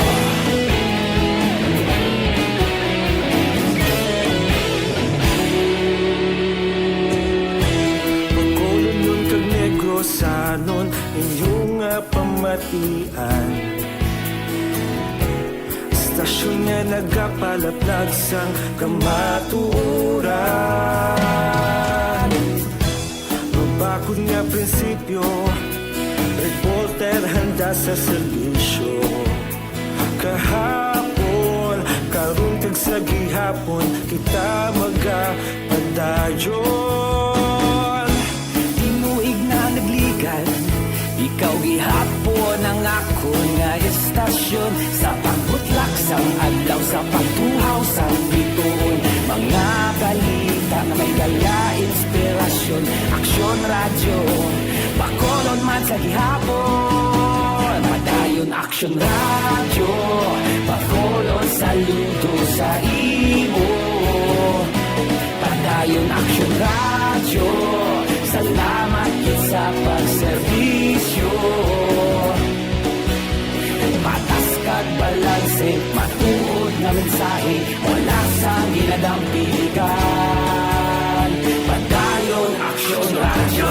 Bacolodnon kag Negrosanon, inyo nga pamatian. Istasyon nga nagapalaplag sang kamatuoran. Mabakod nga prinsipyo, reporter handa sa serbisyo. Kahapon, karon, kag sa gihapon, kita magapadayon. Tinuig na nagligan, ikaw gihapon ang akon nga istasyon. Sa pagbutlak sang adlaw, sa pagtuhaw sang bituon, mga balita nga may dala inspirasyon. Aksyon Radyo, Bacolod man sa gihapon. Padayon Aksyon Radyo, Bacolod, saludo sa imo. Padayon Aksyon Radyo, salamat gid sa pagserbisyo. Patas kag balanse, matuod nga mensahe, wala sang ginadampigan. Padayon Aksyon Radyo.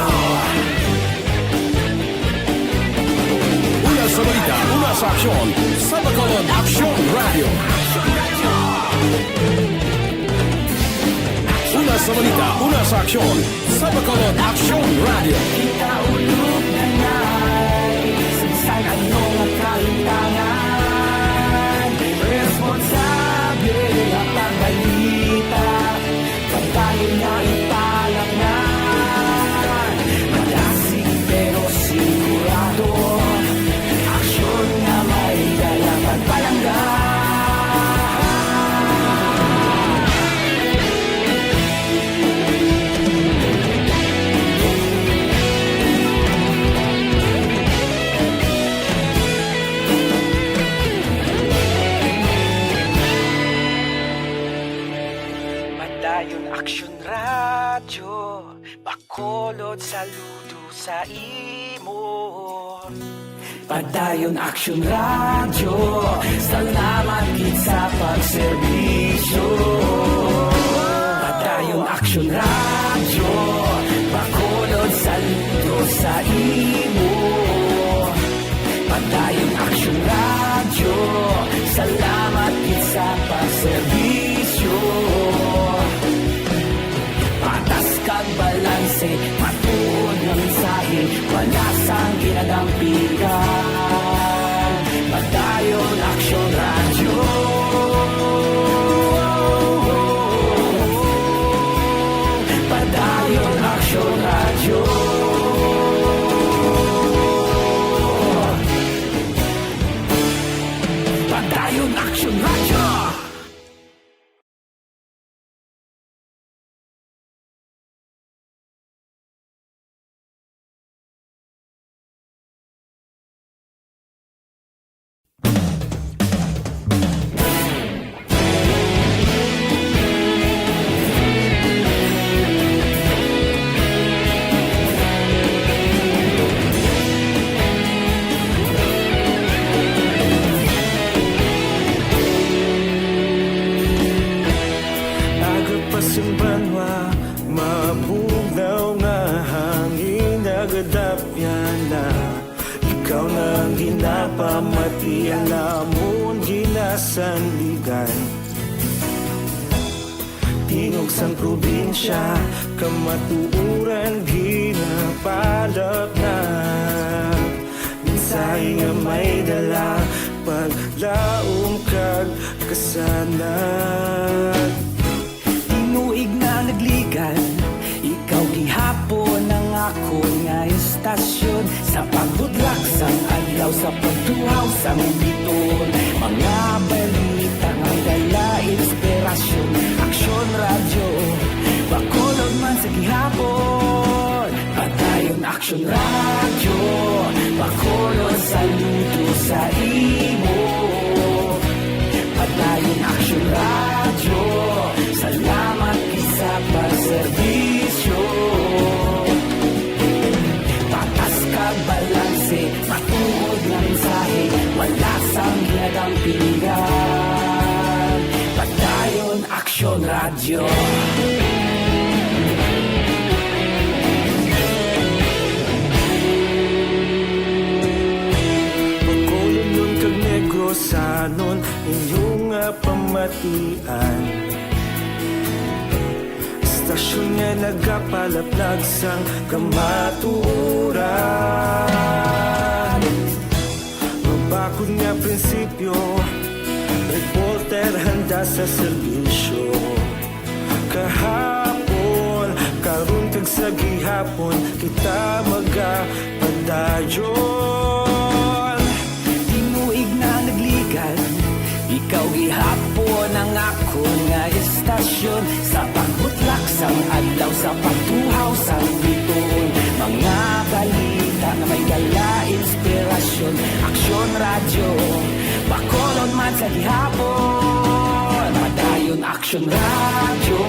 Una sa balita, una sa aksyon, sa Bacolod Aksyon Radyo. Una sa balita, una sa aksyon, sa Bacolod Aksyon Radyo. Kita ulog na nay, sa ano nga kalintangan, responsable nga pagbalita. Padayon nga ipalanggan, madasig pero sigurado, aksyon nga may dala pagpalangga. Padayon Aksyon Radyo, Bacolod, saludo sa imo. Padayon Aksyon Radyo, salamat gid sa pagserbisyo. Padayon Aksyon Radyo, Bacolod, saludo sa imo. Padayon Aksyon Radyo, salamat gid sa pagserbisyo. Patas kag balanse, matuod nga mensahe, wala sang ginadampigan. Padayon Aksyon Radyo. Padayon Aksyon Radyo. Padayon Aksyon Radyo. Pamatian namon ginasandigan, tingog sang probinsya, kamatuoran ginapalapnag. Mensahe nga may dala, paglaom kag kasanag. Tinuig na nagligad, ikaw gihapon ang akon nga estasyon. Sa pagbudlak sang adlaw, sa pagtuhaw sang biton, mga balita nga dala inspirasyon. Aksyon Radyo, Bacolod man sa gihapon. Padayon Aksyon Radyo, Bacolod, saludo sa imo. Padayon Aksyon Radyo, salamat gid sa pagserbisyo. Patas kag balanse, matuod nga mensahe, wala sang ginadampingan. Padayon Aksyon Radyo. Bacolodnon kag Negrosanon, inyo nga pamatian. Estasyon nga nagapalaplag sang kamatuoran. Mabakod nga prinsipyo, reporter handa sa serbisyo. Kahapon, karon kag sa gihapon, kita magapadayon. Tinuig na nagligad, ikaw gihapon ang akon nga estasyon. Sa pagbutlak sang adlaw, sa pagtuhaw sang bituon, mga balita nga may dala inspirasyon. Aksyon Radyo, Bacolod man sa gihapon. Padayon Aksyon Radyo,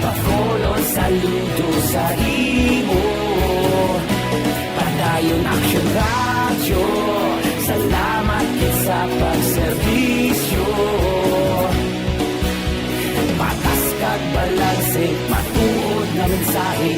Bacolod, saludo sa imo. Padayon Aksyon Radyo, salamat gid sa pagserbisyo. Patas kag balanse, matuod nga mensahe.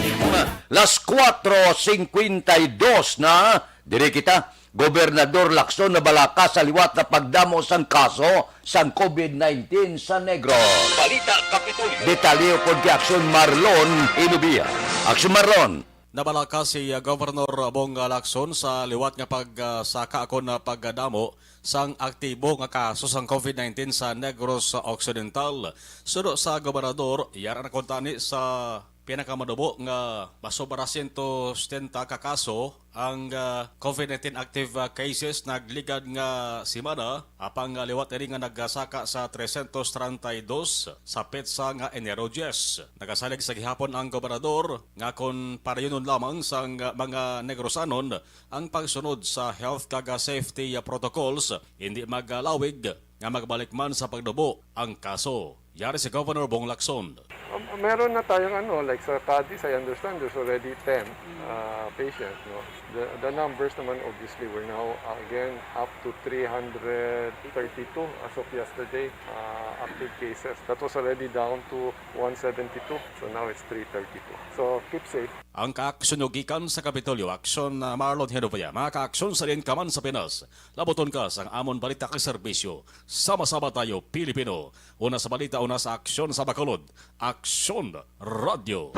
Las cuatro cincuenta y dos na, diri kita. Gobernador Lacson nabalaka sa liwat nga pagdamo sang kaso sang covid nineteen sa Negros. Balita Kapitolyo. Detalye ukon kay Aksyon Marlon Ilubia. Aksyon Marlon. Nabalaka si, uh, Governor Bong Lacson sa liwat nga pagsaka ukon, uh, pagdamo sang aktibo nga kaso sang covid nineteen sa Negros Occidental. Suno sa gobernador, yara na kuntani sa pinakamanubo nga masobra siyento setenta ka kaso ang, ah, covid nineteen active, ah, cases nagligad nga semana, apang, ah, liwat ini nga nagasaka sa trescientos treinta y dos sa petsa nga Enero diyes. Nagasalig sa gihapon ang gobernador nga kon parayunon lamang sang, ah, mga Negrosanon ang pagsunod sa health kag, ah, safety, ah, protocols, hindi magalawig nga magbalik man sa pagnubo ang kaso. Yari si Governor Bong Lacson. Um, meron na tayong ano, like sa Cadiz, I understand there's already ten, uh, patients, no? The, the numbers naman, obviously, we're now, uh, again up to three hundred thirty-two as of yesterday, uh, active cases. That was already down to one seventy-two, so now it's three thirty-two. So keep safe. Ang kaaksyon nyo gikan sa Kapitolyo, Aksyon, uh, Marlon Genovia. Mga kaaksyon sa diin ka man sa Pinas, labuton ka sang amon balita kag serbisyo. Sama-sama tayo, Pilipino. Una sa balita, una sa aksyon sa Bacolod. Aksyon Radyo.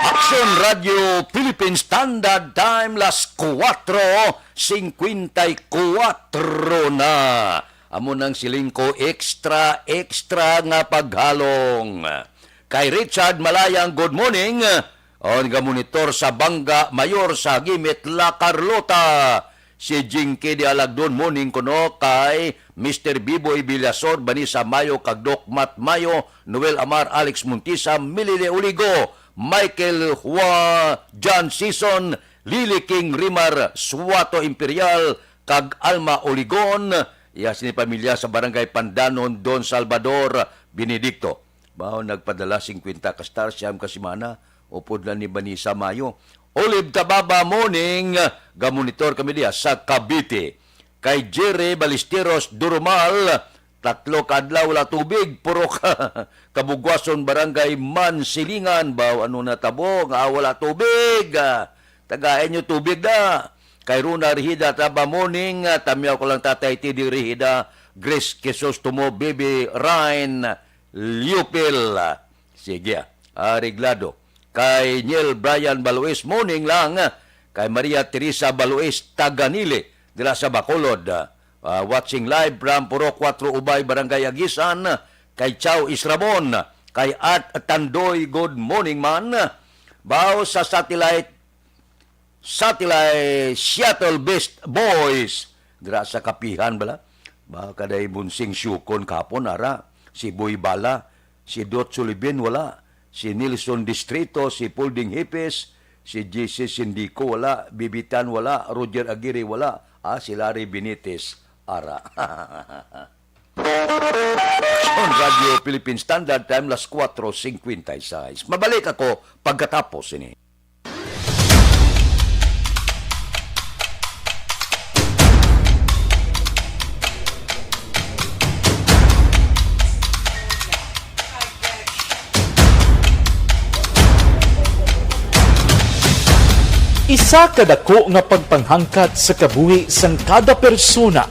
Aksyon Radyo Philippine Standard Time, las cuatro cincuenta y cuatro na. Amo nang siling ko, extra, extra nga paghalong. Kay Richard Malayang, good morning. On nga monitor sa Bangga Mayor sa Gimit, La Carlota. Si Jinky de Alagdon, morning kuno kay Mister Biboy Villasor, Vanessa Mayo, kag Doc Matt Mayo, Noel Amar, Alex Montisa, Milly de Oligo, Michael Hua, John Sison, Lily King Rimar, Suato Imperial, kag Alma Oligon, iya sini pamilya sa Barangay Pandanon, Don Salvador Benedicto. Mao nagpadala singkwenta ka star, siyam ka semana, upod na ni Vanessa Mayo. Olive Tababa, morning, gamonitor kami diya sa Cavite. Kay Jerry Balisteros Durumal, tatlo ka adlaw wala tubig, puro ka Kabugwason, Barangay Mansilingan. Baw, ano natabo nga wala tubig? Ah, tagay nyo tubig na. Kay Rona Rihida, Taba, morning. Ah, tamyaw ko lang, Tatay T D Rihida, Grace Crisostomo, Bibi Ryan Liupil. Sige, ah, areglado. Kay Neil Brian Baluis, morning lang. Kay Maria Teresa Baluis, taga Nili, dira sa Bacolod. Ah, watching live from Purok Kuwatro Ubay, Barangay Agisan. Kay Chow Israbon, kay Art Tandoy, good morning, man. Bao sa satellite Satellite Seattle Best Boys. Dira sa kapihan bala. Baka day Bunsing Siukon kahapon, ara. Si Boy Bala, si Dot Sulibin, wala. Si Nelson Distrito, si Pulding Hipes, si J C Sindico, wala. Bibitan, wala. Roger Aguirre, wala. Ah, si Larry Benitez, ara. Aksyon Radio Philippine Standard Time, las kuwatro singkwenta y seis. Mabalik ako pagkatapos ini. Isa ka dako nga pagpanghangkat sa kabuhi sang kada persona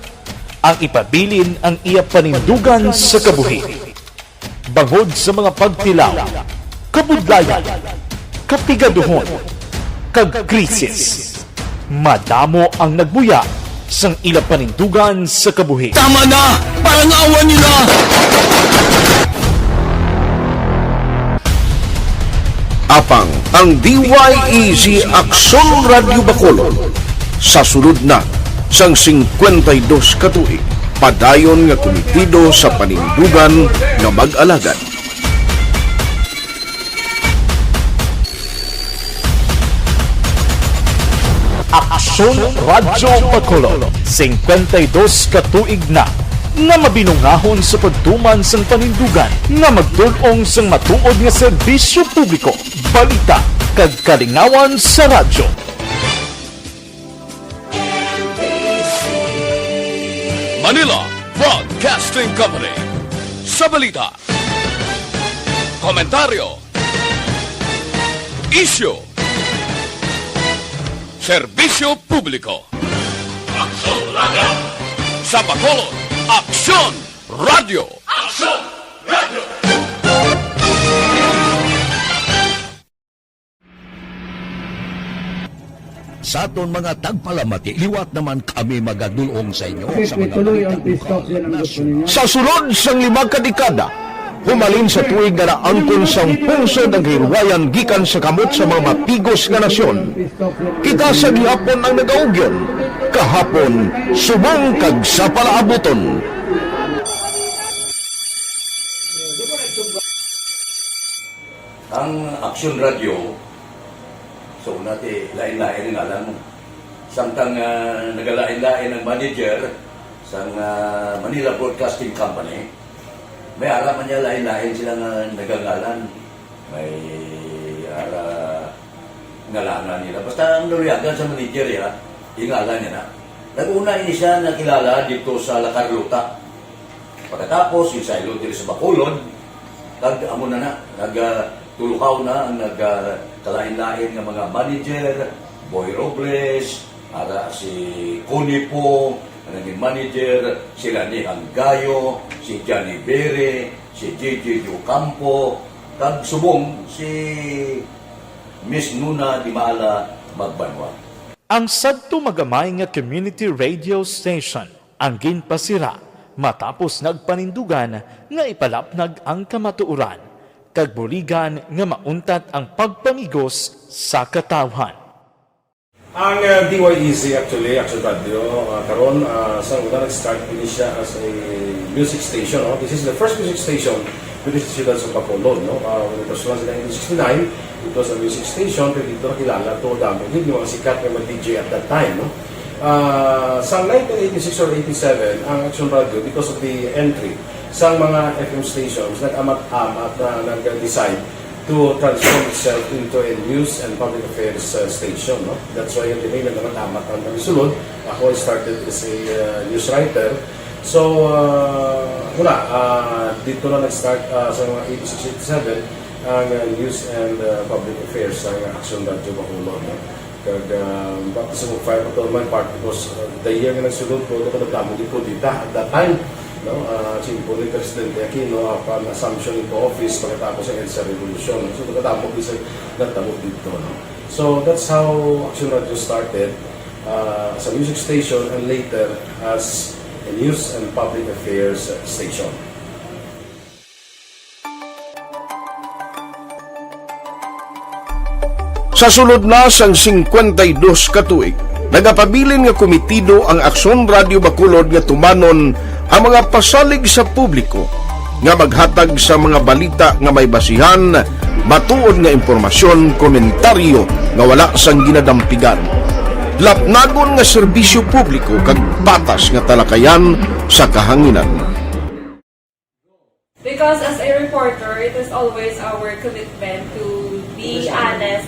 ang ipabilin ang iya panindugan sa kabuhi. Bangod sa mga pagtilaw, kabudlayan, kapigaduhon, kag krisis, madamo ang nagbuya sang ila panindugan sa kabuhi. Tama na! Parang awan nila! Apang ang D Y E Z Aksyon Radyo Bacolod sa sulod na sang singkwenta y dos ka tuig, padayon nga kumitido sa panindugan nga mag-alagad. Aksyon Radyo Bacolod, singkwenta y dos ka tuig na nga mabinungahon sa pagtuman sang panindugan nga magtul-ong sang matuod nga serbisyo publiko, balita, kag kalingawan sa radyo. Manila Broadcasting Company. Sa balita, komentaryo, isyu, serbisyo publiko. Aksyon Radyo. Sa Bacolod, Aksyon Radyo. Aksyon Radyo. Sa aton mga tagpalamati, liwat naman kami magadul-ong sa inyo sa mga balita lokal, nasyonal. Sa sulod sang lima ka dekada, humalin sa tuig nga naangkon sang pungsod ang kahilwayan gikan sa kamot sa mga mapigos nga nasyon, kita sa gihapon ang nagaugyon, kahapon, subong kag sa palaabuton. Ang Aksyon Radyo, so, una ti, lain-lain ang ngalan mo. Samtang, ah, nagalain-lain ang manager sang, ah, Manila Broadcasting Company, may ara man niya lain-lain sila nga nagangalan. May ara ngalangan nila. Basta ang naluyagan sa manager, ya, ingalan niya na. Nag-una ini siya nakilala dito sa La Carlota. Pagkatapos, insaylo diri sa Bacolod, kag amo na na, nag, ah, tulukaw na ang nag, ah, kalain-lain nga mga manager, Boy Robles, ara si Connie Po, ang naging manager, si Rani Hanggayo, si Johnny Bere, si J J Ocampo, kag subong si Miss Nuna Dimala Magbanwa. Ang sadto magamay nga community radio station ang ginpasira matapos nagpanindugan nga ipalapnag ang kamatuoran kag buligan nga mauntat ang pagpamigos sa katawhan. Ang, uh, D Y E Z actually, Action Radio, uh, karon, uh, sa una nag-start ini siya as a music station, no? This is the first music station dito sa siyudad sa Bacolod, no? Uh, when it was launched in nineteen sixty-nine, it was a music station, pero dito nakilala to, dami din yung mga sikat nga mga D J at that time, no? Ah, sa nineteen eighty-six or eighty-seven, ang Action Radio, because of the entry sa mga F M stations, nag-amat-amat na nag-decide to transform itself into a news and public affairs, uh, station, no? That's why yung dinay nag-amat-amat ang kami sulod. Ako, I started as a, uh, news writer. So, uh, wala, uh, dito na nag-start, uh, sa mga eighty-six, eighty-seven, ang, uh, news and, uh, public affairs sa Action Radio Bacolod, no? Kag, ah, baptism of fire pa to, my part, because, ah, the year nga nagsunod ko, nagkadamo gid ko dita at that time, no? Ah, simple ni Presidente Aquino, upon assumption into office, pagkatapos sa EDSA Revolution. So, nagkadamo gid sa natabo dito, no? So, that's how Action Radio started, ah, as a music station and later as a news and public affairs station. Sa sulod na sang singkwenta y dos ka tuig, nagapabilin nga komitido ang Aksyon Radio Bacolod nga tumanon ang mga pasalig sa publiko nga maghatag sa mga balita nga may basihan, matuod nga impormasyon, komentaryo nga wala sang ginadampigan, lapnagon nga serbisyo publiko kag patas nga talakayan sa kahanginan. Because as a reporter, it is always our commitment to be honest,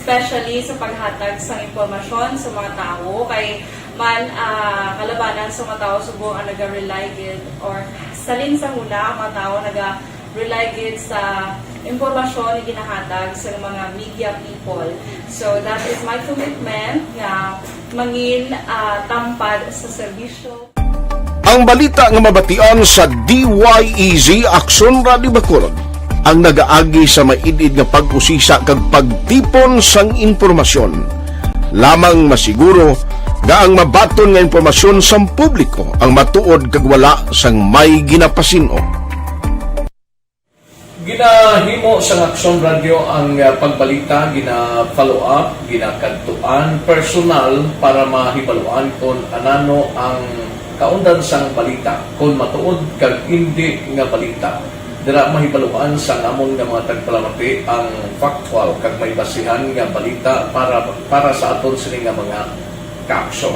especially sa paghatag sang impormasyon sa mga tawo. Kay man, ah, kalabanan sa mga tawo subong ang naga-rely gid, or salin sa huna ang mga tawo naga-rely gid sa impormasyon nga ginahatag sa mga media people. So that is my commitment nga mangin, ah, tampad sa serbisyo. Ang balita nga mabatian sa D Y E Z Aksyon Radio Bacolod ang nagaagi sa maid-id nga pag-usisa kag pagtipon sang impormasyon. Lamang masiguro nga ang mabaton nga impormasyon sang publiko ang matuod kag wala sang may ginapasin-o. Ginahimo sang Aksyon Radyo ang, ah, pagbalita, gina-follow up, ginakadtuan personal para mahibaluan kon anano ang kaundan sang balita, kon matuod kag indi nga balita. Dira mahibaluan sang amon nga mga tagpalamati ang factual kag may basihan nga balita para, para sa aton sini nga mga kaaksyon.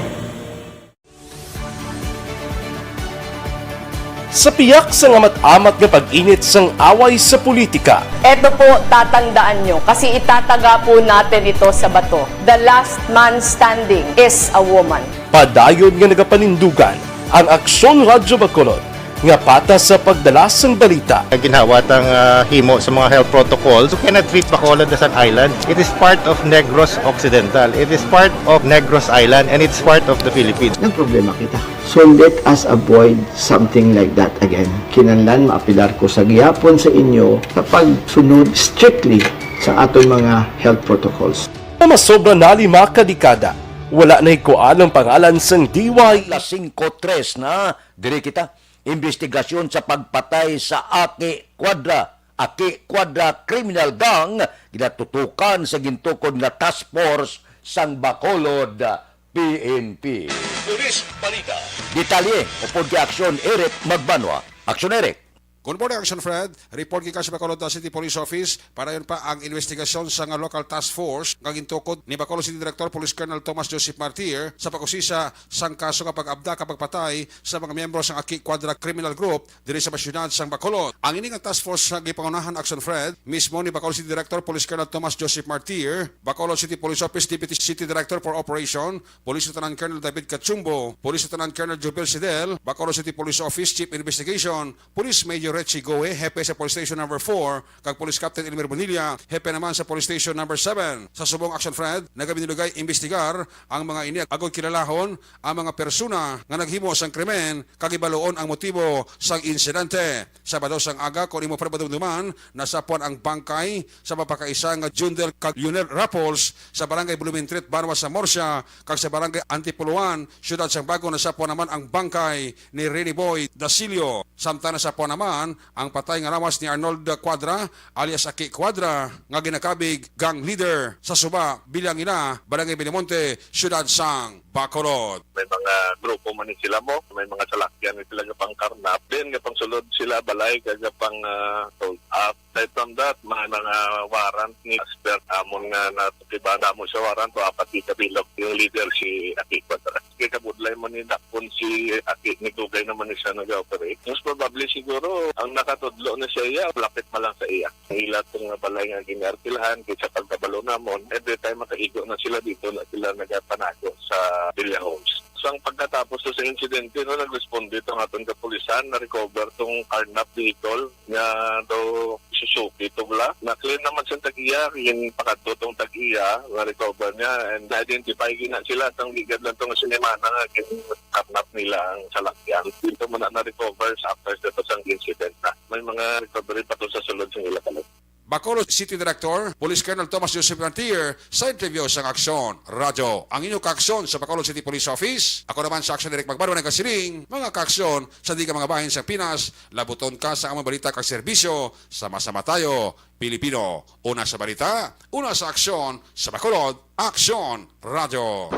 Sa piyak sang amat-amat nga pag-init sang away sa politika, Eto po, tatandaan nyo, kasi itataga po natin ito sa bato. The last man standing is a woman. Padayon nga nagapanindugan ang Aksyon Radyo Bacolod nga patas sa pagdala sang balita. Ginhawa tang, ah, himo sa mga health protocols. You cannot treat Bacolod as an island. It is part of Negros Occidental. It is part of Negros Island, and it's part of the Philippines. Nagproblema kita. So let us avoid something like that again. Kinahanglan maapelar ko sa gihapon sa inyo sa pagsunod strictly sa aton mga health protocols. Nga masobra na lima ka dekada, wala na hikuan ang pangalan sang D Y. Las singko tres na, diri kita. Imbestigasyon sa pagpatay sa Aki Cuadra, Aki Cuadra Criminal Gang, ginatutukan sa gintukod nga Task Force sang Bacolod P N P. Police Balita. Detalye upod kay Aksyon Eric Magbanwa. Aksyon Eric. Good morning, Action Fred. Report gikan sa Bacolod City Police Office. Padayon pa ang investigasyon sa nga local task force nga gintukod ni Bacolod City Director Police Colonel Thomas Joseph Martir sa pag-usisa sang kaso nga pag-abdak kag pagpatay sa mga miyembro sang Aki Cuadra Criminal Group diri sa syudad sang Bacolod. Ang ini nga task force nga gipangunahan, Action Fred, mismo ni Bacolod City Director Police Colonel Thomas Joseph Martir, Bacolod City Police Office Deputy City Director for Operation, Police Lieutenant Colonel David Cachumbo, Police Lieutenant Colonel Jubel Sidel, Bacolod City Police Office Chief Investigation, Police Major Richie Goe, Hepe sa Police Station Number four, kag Police Captain Elmer Bonilla, Hepe naman sa Police Station Number seven. Sa subong, Action Fred, nagabinuligay imbestigar ang mga ini agod kilalahon ang mga persona nga naghimo sang krimen kag ibaluon ang motibo sang insidente. Sabado sang aga, kon imo pa madumduman, nasapuan ang bangkay sa mapakaisa nga Jundel kag Lionel Rapols sa Barangay Blumentritt, Banwa sa Murcia, kag sa Barangay Antipolo one, Siyudad sang Bago, nasapuan naman ang bangkay ni Rene Boy Dasilio. Samtang nasapuan naman ang patay nga lawas ni Arnold Cuadra, alias Aki Cuadra, nga ginakabig gang leader sa Suba, Villangila, Barangay Belimonte, Siyudad sang Bacolod. May mga grupo man ni sila mo, may mga salakyan ni sila nga pangkarnap. Then nga pangsulod sila balay kag pang, ah, sold up. Aside from that, may mga warrant ni expert amon nga natukiban damo sa warrant o apat di kabilog yung leader si Aki Cuadra. Kay kabudlay man ni dakpon si Aki, nigugay naman ni siya nag-operate. Most probably siguro, ang nakatudlo na siya iya, lapit man lang sa iya. Ang ila tong nga balay nga giniarkilahan, kay sa pagkabalo namon, every time makaigo na sila dito, na sila nagapanago sa Villa Homes. Sang pagkatapos to sa insidente, no, nagresponde tong aton kapulisan, na-recover tong carnap vehicle nga daw Suzuki to bala. Na-clear naman sa tag-iya, yung pakadto tong tag-iya, na-recover niya, and na-identify gina sila sang ligad lang to nga sinimana nga gin-, karnap nila ang salakyan. Dito mo na na-recover sa after sa sang incident na. May mga recovery pa to sa sulod sa ila kalit. Bacolod City Director, Police Colonel Thomas Joseph Lantier, sa interview sang Aksyon Radyo. Ang inyo kaaksyon sa Bacolod City Police Office, ako naman sa Aksyon Direk Magbanwa nagasiling, mga kaaksyon sa diga mga bahin sa Pinas, labuton ka sa among balita kag serbisyo, sama-sama tayo, Pilipino. Una sa balita, una sa aksyon, sa Bacolod, Aksyon Radyo.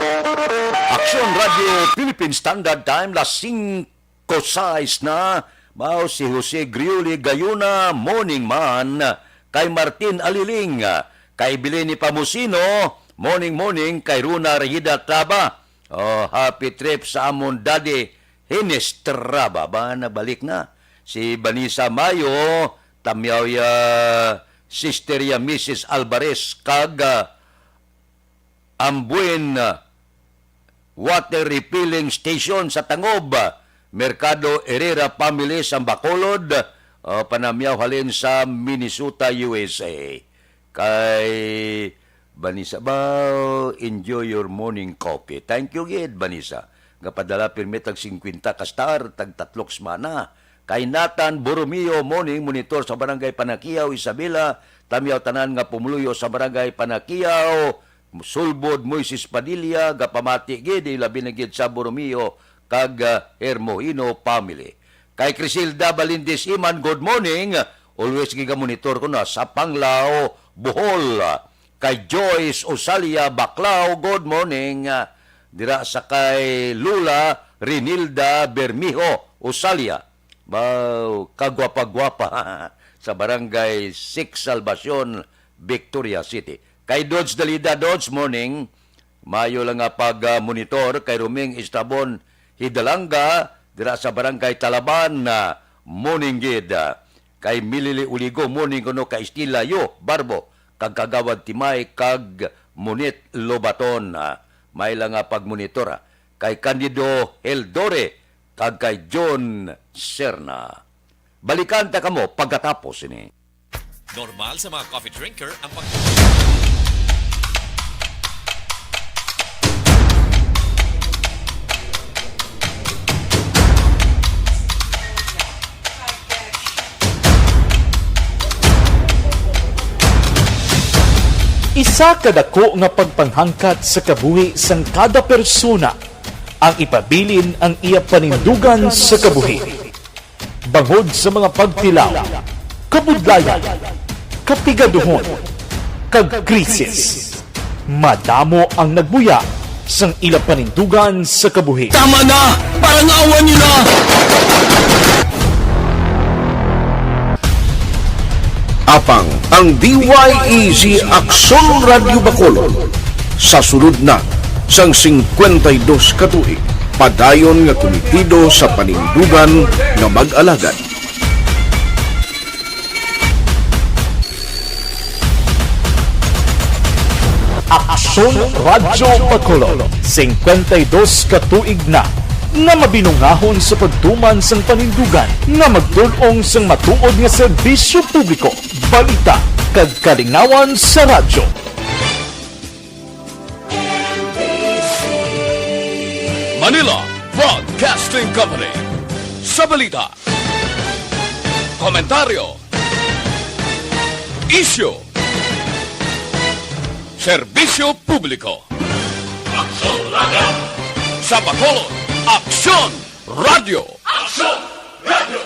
Aksyon Radyo Philippine Standard Time, las singko sais na. Mao si Jose Griuli Gayuna, morning man. Kay Martin Aliling, kay Bileni Pamusino, morning, morning. Kay Runa Rehida Traba, oh, happy trip sa amon daddy, Hines Traba. Ba, nabalik na. Si Vanessa Mayo, tamyaw ya, sister ya, Missus Alvarez, kag, ah, Ambuin, ah, water refilling station sa Tangob, Mercado Herrera family sa Bacolod, ah, panamyaw halin sa Minnesota, U S A. Kay Vanessa, "Baw, enjoy your morning coffee." Thank you gid, Vanessa. Nga padala pirmi tag singkwenta ka star, tag tatlok semana. Kay Nathan Borromeo, morning monitor sa Barangay Panakiaw, Isabela. Tamyaw tanan nga pumuluyo sa Barangay Panakiaw. Sulbod Moises Padilla, gapamati gid, ilabi na gid sa Borromeo kag, ah, Hermohino family. Kay Crisilda Balindis Iman, good morning. Always gigamonitor ko na sa Panglao, Bohol. Kay Joyce Osalia Baclao, good morning. Ah, dira sa kay Lula Renilda Bermijo Osalia. Wow, kagwapa-gwapa sa Barangay Six Salvacion, Victoria City. Kay Dodge Dalida, Dodge, morning. Mayo lang nga pag, ah, monitor kay Roming Estrabon Hidalanga, dira sa Barangay Talaban, ah, morning gid. Kay Milili Uligo, morning kuno kay Estila Yo Barbo, kag Kagawad Timay, kag Munit Lobaton, ah, may lang nga pagmonitor, ah, kay Candido Heldore, kag kay John Serna. Balikan ta kamo pagkatapos ini. Normal sa mga coffee drinker ang pag- Isa ka dako nga pagpanghangkat sa kabuhi sang kada persona ang ipabilin ang iya panindugan sa kabuhi. Bangod sa mga pagtilaw, kabudlayan, kapigaduhon, kag krisis, madamo ang nagbuya sang ila panindugan sa kabuhi. Tama na! Parangawan niyo na! Apang ang D Y E Z Aksyon Radyo Bacolod. Sa sulod na sang singkwenta y dos ka tuig, padayon nga komitido sa panindugan nga mag-alagad. Aksyon Radyo Bacolod, singkwenta y dos ka tuig na nga mabinungahon sa pagtuman sang panindugan nga magtul-ong sang matuod nga serbisyo publiko, balita, kag kalingawan sa radyo. Manila Broadcasting Company. Sa balita, komentaryo, isyu, serbisyo publiko. Aksyon Radyo. Sa Bacolod, Aksyon Radyo. Aksyon Radyo.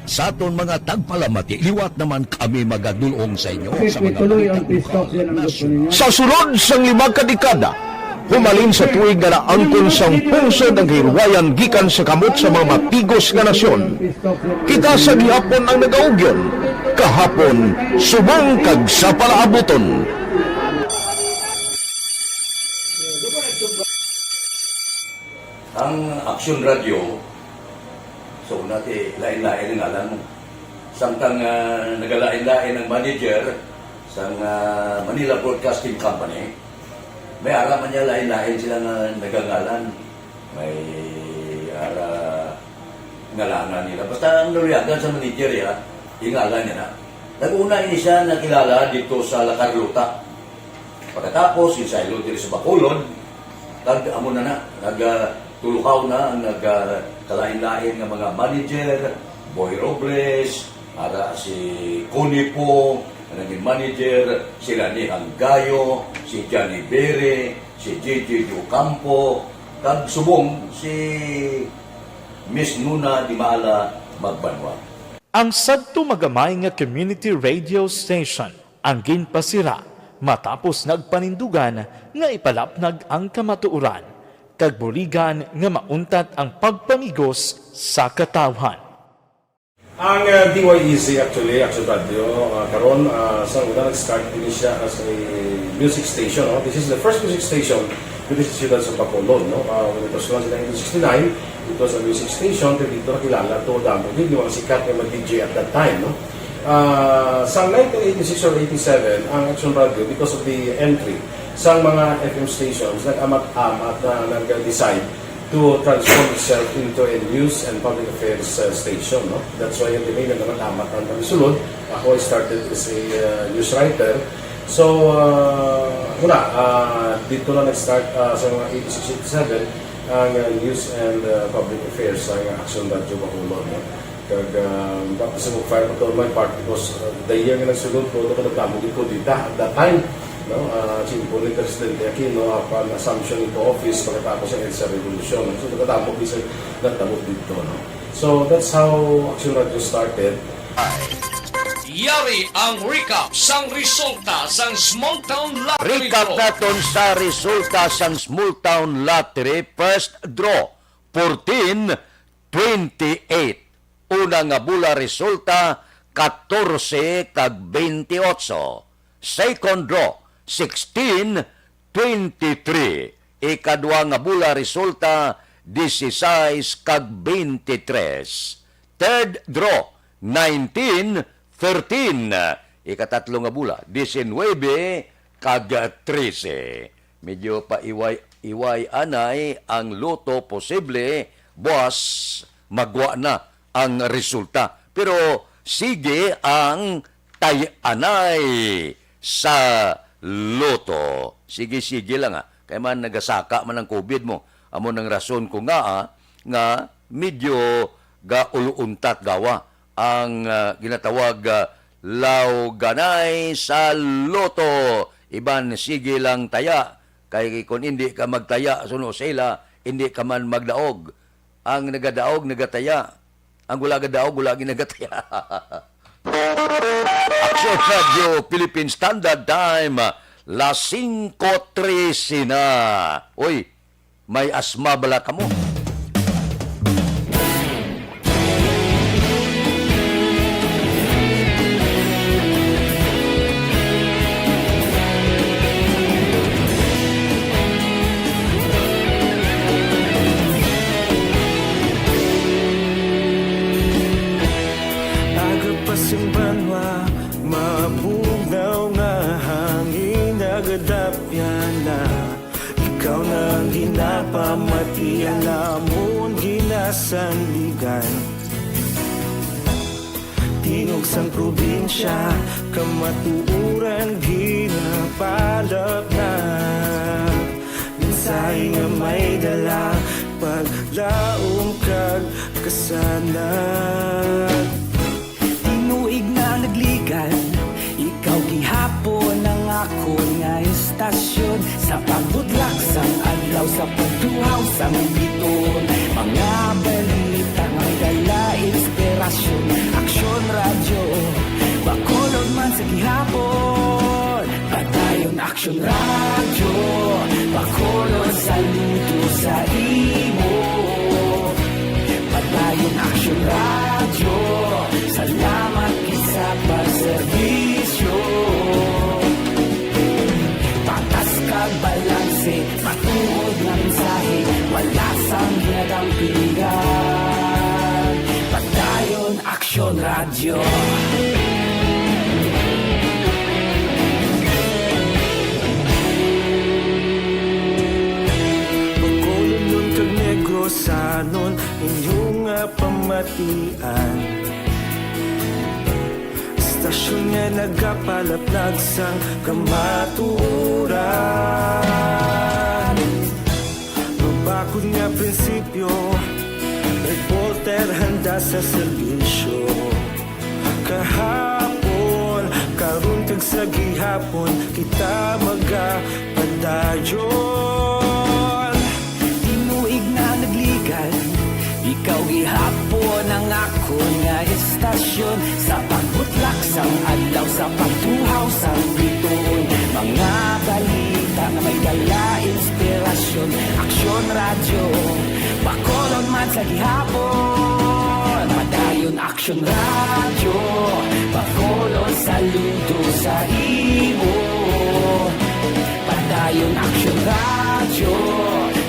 Sa aton mga tagpalamati, liwat naman kami magadul-ong sa inyo sa mga balita lokal, nasyonal. Sa sulod sang lima ka dekada, humalin sa tuig nga naangkon sang pungsod ang kahilwayan gikan sa kamot sa mga mapigos nga nasyon. Kita sa gihapon ang nagaugyon, kahapon subong kag sa palaabuton. Ang Aksyon Radyo, so, nati, lain-lain ang ngalan mo. Samtang, ah, nagalain-lain ang manager sang, ah, Manila Broadcasting Company, may ara man niya lain-lain sila nga nagangalan. May Para ngalanan nila. Basta ang naluyagan sa manager, ya, ingala niya na. Nag-una ini siya nakilala dito sa La Carlota. Pagkatapos, insaylo diri sa Bacolod, kag amo na na, nag, ah, tulukaw na ang nag, ah, kalain-lain nga mga manager, Boy Robles, ara si Connie Pong, nga naging manager, si Lani Hanggayo, si Johnny Bere, si J J Ocampo, kag subong si Miss Nuna Dimala Magbanwa. Ang sadto magamay nga community radio station ang ginpasira matapos nagpanindugan nga ipalapnag ang kamatuoran kag buligan nga mauntat ang pagpamigos sa katawhan. Ang, uh, D Y E Z actually, Action Radio, uh, karon, uh, sa una nag-start din siya as a music station, no? This is the first music station dito sa siyudad sa Bacolod, no? Uh, when it was launched in nineteen sixty-nine, it was a music station, pero dito nakilala to damo gid yung mga sikat nga mga D J at that time, no? Uh, sa nineteen eighty-six or eighty-seven, ang Action Radio, because of the entry sa mga F M stations, nag-amat-amat na nag-decide to transform itself into a news and public affairs, uh, station, no? That's why yung tinignan naman amat ang kami sulod. Ako, I started as a, uh, news writer. So, uh, wala, uh, dito na nag-start, uh, sa mga eighty-six, eighty-seven ang, uh, news and, uh, public affairs sa Action Radio Bacolod, no? Kag, ah, tapos sa fire ko my part because, ah, the year nga nagsulod ko, ano ko nagdamo gid ko dita at that time, no? Ah, simple ni Presidente Aquino, apan assumption into office pagkatapos sa EDSA Revolution. So, nagdamo gid sa nagdamo dito, no? So, that's how Action Radio started. Yari ang recap sang resulta sang Small Town Lottery Recap Draw. Naton sa resulta sang Small Town Lottery first draw, fourteen twenty-eight. Una nga bola resulta, katorse kag twenty-eight. Second draw, sixteen twenty-three. Ikadua nga bola resulta, dieciséis kag veintitrés. Third draw, nineteen thirteen. Ikatatlo nga bola, diecinuebe kag trese. Medyo paiway-iway anay ang lotto, posible buwas magwa na ang resulta. Pero sige ang tay-anay sa lotto. Sige-sige lang, ah. Kay man nagasaka man ang covid mo. Amo nang rason ko nga, ah, nga medyo gauluuntat gawa ang, ah, ginatawag, ah, lawganay sa lotto. Iban, sige lang taya. Kay kung hindi ka magtaya, suno sila, hindi ka man magdaog. Ang nagadaog, nagataya. Ang wala gadaog, wala ginagataya. Action Radio Philippine Standard Time, las singko trese na. Uy, may asma bala kamo? Aga pa sing banwa, mabugnaw nga hangin nagadapyan na. Ikaw na ang ginapamati, ang amon ginasandigan. Tingog sang probinsya, kamatuoran ginapalapnag. Mensahe nga may dala, paglaom kag kasanag. Tinuig na nagligan, ikaw gihapon ang akon nga istasyon. Sa pagbudlak sang adlaw, sa pagduhaw sang biton, mga balita nga dala inspirasyon. Aksyon Radyo, Bacolod man sa gihapon. Padayon Aksyon Radyo, Bacolod, saludo sa imo. Padayon Aksyon Radyo, salamat gid sa pagserbisyo. Patas kag balanse, matuod nga mensahe, wala sang ginadampingan. Padayon Aksyon Radyo. Bacolod, Leon kag Negros, sa Anon inyo nga pamatian, istasyon nga nagapalaplag sang kamatuoran. Mabakod nga prinsipyo, reporter handa sa serbisyo. Kahapon, karon kag sa gihapon, kita magapadayon. Tinuig na nagligan, ikaw gihapon ang akon nga istasyon. Sa pagbutlak sang adlaw, sa pagtuhaw sang bituon, mga balita nga may dala inspirasyon. Aksyon Radyo, Bacolod man sa gihapon. Padayon Aksyon Radyo, Bacolod, saludo sa imo. Padayon Aksyon Radyo,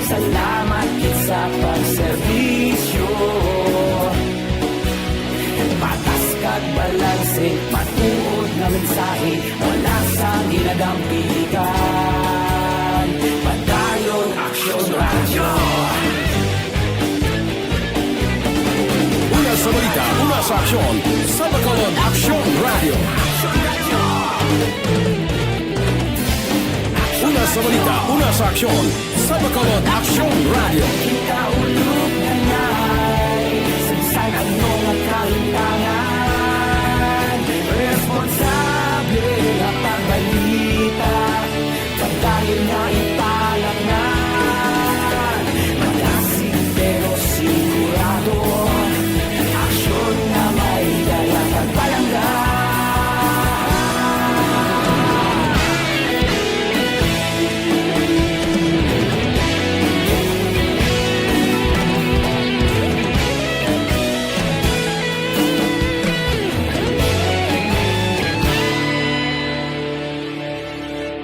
salamat gid sa pagserbisyo. Patas kag balanse, matuod nga mensahe, wala sang ginadampigan. Padayon Aksyon Radyo. Una sa balita, una sa aksyon, sa Bacolod Aksyon Radyo. Una sa balita, una sa aksyon, sa Bacolod Aksyon Radyo. Kita ulog nga nay, sa bisan ano nga kalimtangan, responsable nga pagbalita. Padayon nga ipalatnan, madasig pero sigurado. Aksyon nga may dala kag palangga.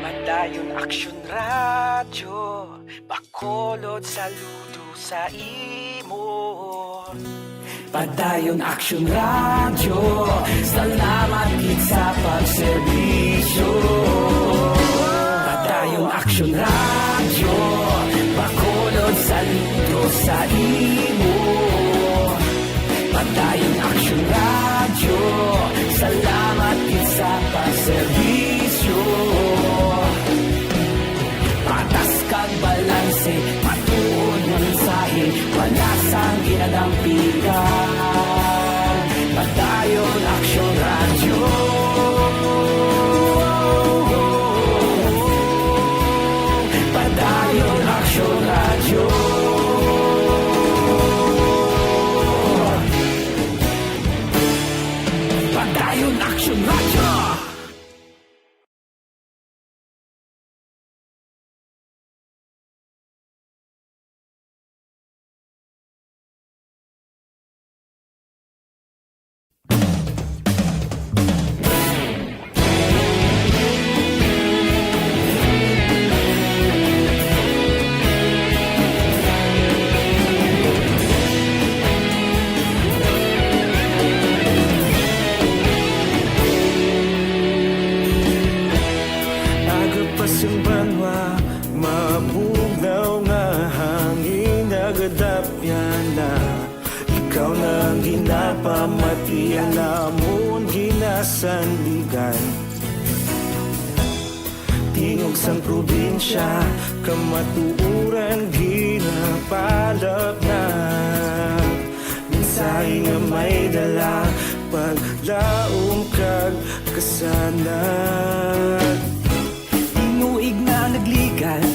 Padayon Aksyon Radyo, Bacolod, saludo sa imo. Padayon Aksyon Radyo, salamat gid sa pagserbisyo. Padayon Aksyon Radyo, Bacolod, saludo sa imo. Padayon Aksyon Radyo, salamat gid sa pagserbisyo. Patas kag balanse, matuod nga mensahe, wala sang ginadampigan. Padayon Aksyon Radyo. Padayon Aksyon Radyo. Padayon Aksyon Radyo. Aga pa sang banwa, mabugnaw nga hangin nagadapyan na. Ikaw na ang ginapamati, ang amon ginasandigan. Tingog sang probinsya, kamatuoran ginapalapnag. Mensahe nga may dala, paglaom kag kasanag. Tinuig na nagligan,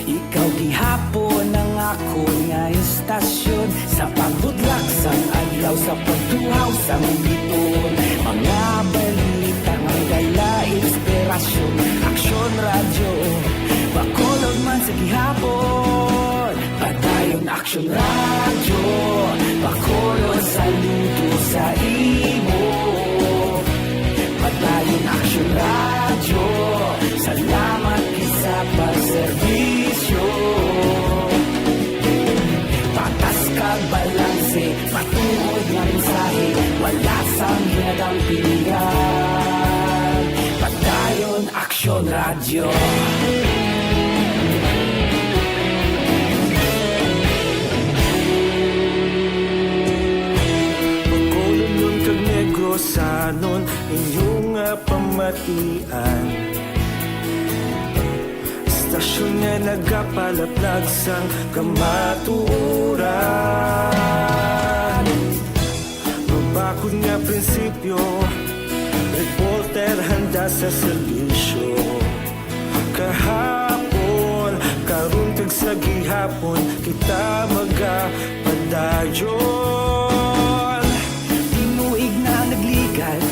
ikaw gihapon ang akon nga istasyon. Sa pagbutlak sang adlaw, sa pagtuhaw sang bituon, mga balita nga dala inspirasyon. Aksyon Radyo, Bacolod man sa gihapon. Padayon Aksyon Radyo, Bacolod, saludo sa imo. Padayon Aksyon Radyo, salamat gid sa pagserbisyo. Patas kag balanse, matuod nga mensahe, wala sang ginadampigan. Padayon Aksyon Radyo. Tian. Istasyon nga nagapalaplag sang kamatuoran. Mabakod nga prinsipyo, reporter handa sa serbisyo. Kahapon, karon kag sa gihapon, kita magapadayon. Tinuig na nagligad,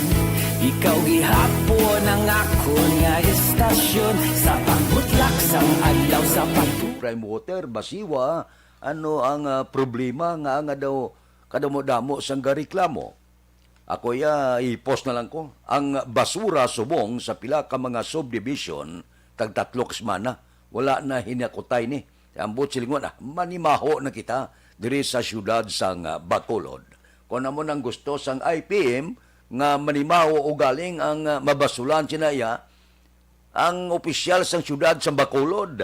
ikaw gihapon ang akon nga istasyon. Sa pagbutlak sang adlaw, sa pag- Prime Water, Basiwa, ano ang, ah, problema nga, nga daw kadamo-damo sang gareklamo? Ako ya, i-post na lang ko. Ang basura subong sa pila ka mga subdivision, tag tatlo ka semana, wala na hinakutay ni. Ambot silingon, ah, manimaho na kita diri sa siyudad sang, ah, Bacolod. Kung amo nang gusto sang I P M nga manimaho ugaling ang, ah, mabasulan sina iya, ang opisyal sang siyudad sang Bacolod,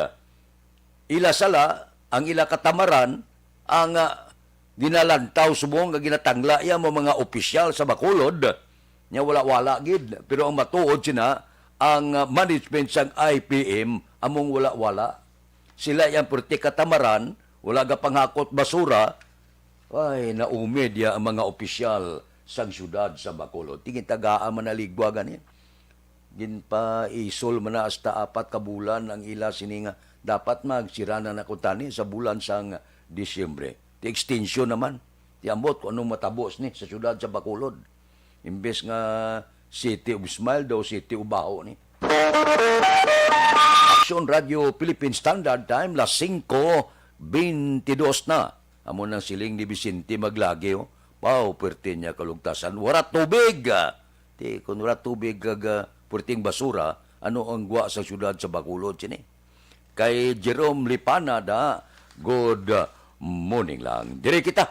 ila sala, ang ila katamaran, ang, ah, ginalantaw subong nga ginatangla iya mo mga opisyal sa Bacolod, nya wala-wala gid. Pero ang matuod sina, ang, ah, management sang I P M among wala-wala. Sila yang perti katamaran, wala gapanghakot basura. Ay, naumid ya ang mga opisyal sang siyudad sa Bacolod. Tingin tagaan man naligwa gani. Ginpaisol man na hasta apat ka bulan ang ila sini nga dapat magsira na na kuntani sa bulan sang Disyembre. Ti extension naman. Ti ambot kung anong matabo sini sa siyudad sa Bacolod. Imbes nga City of Smile daw, City of Baho ni. Action Radio Philippine Standard Time, las singko beintidos na. Amo nang siling ni Vicente Maglagi, oh. Pao, perte niya kalugtasan. Wara tubig! Ti, kung wala tubig, kag, ah, pwerteng basura, ano ang gwa sa siyudad sa Bacolod sini? Kay Jerome Lipana da, good morning lang. Diri kita.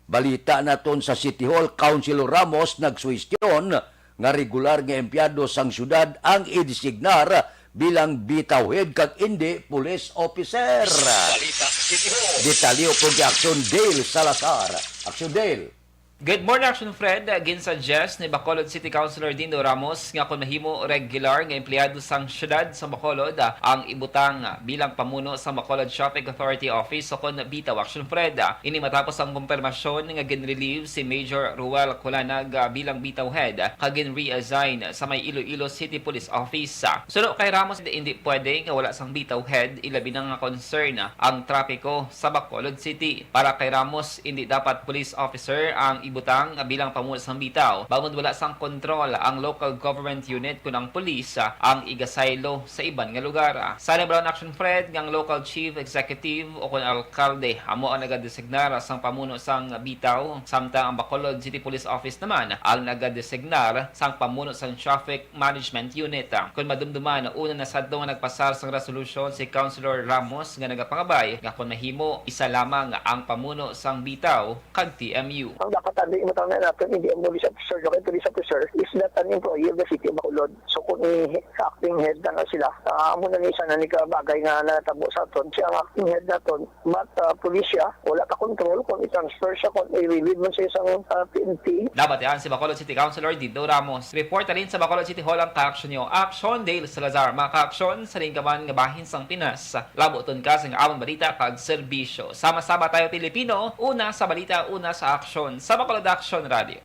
Balita naton sa City Hall, Councilor Ramos nagsuhestyon nga regular nga empleyado sang siyudad ang idesignar bilang bitaw head kag indi police officer. Balita City Hall. Detalye upod kay Action Dale Salazar. Action Dale. Good morning, Action Fred. Ginsuggest ni Bacolod City Councilor Dindo Ramos nga kon mahimo regular nga empleyado sang siyudad sa Bacolod, ah, ang ibutang, ah, bilang pamuno sa Bacolod Traffic Authority Office o kon bitaw, Action Fred. Ini matapos ang kumpirmasyon nga gin-relieve si Major Ruel Culanag, ah, bilang bitaw head kag gin-reassign sa may Iloilo City Police Office. Suno kay Ramos, hindi pwede nga wala sang bitaw head, ilabi na nga concern ang trapiko sa Bacolod City. Para kay Ramos, indi dapat police officer ang ibutang bilang pamuno sang bitaw, bangod wala sang kontrol ang local government unit kon ang pulis ang igasaylo sa iban nga lugar. Sa Lebron Action Fred nga ang local chief executive o kon alkalde amo ang nagadesignar sang pamuno sang bitaw, samtang ang Bacolod City Police Office naman ang nagadesignar sang pamuno sang traffic management unit. Kon madumduman, una na sadto nga nagpasar sang resolusyon si Councilor Ramos nga nagapangabay nga kon mahimo, isa lamang ang pamuno sang bitaw kag T M U. Ang dapat tandaan, ibutang na naton, hindi ang police officer, kay police officer is not an employee of the city of Bacolod. So kung i-, acting head na nga sila, ah, amo na ni isa na ni kabagay nga natabo sa aton. Siya ang acting head naton, but, ah, police siya, wala ta control kung i-transfer siya, kung i-relieve man siya sang, ah, P N P. Nabatian si Bacolod City Councilor Dindo Ramos. Report halin sa Bacolod City Hall ang ka-action niyo. Action, Dale Salazar. Mga ka-action, sa lingkaman nga bahin sang Pinas, labuton ka sang amon balita kag serbisyo. Sama-sama tayo, Pilipino. Una sa balita, una sa aksyon. Sa Bacolod Action Radio.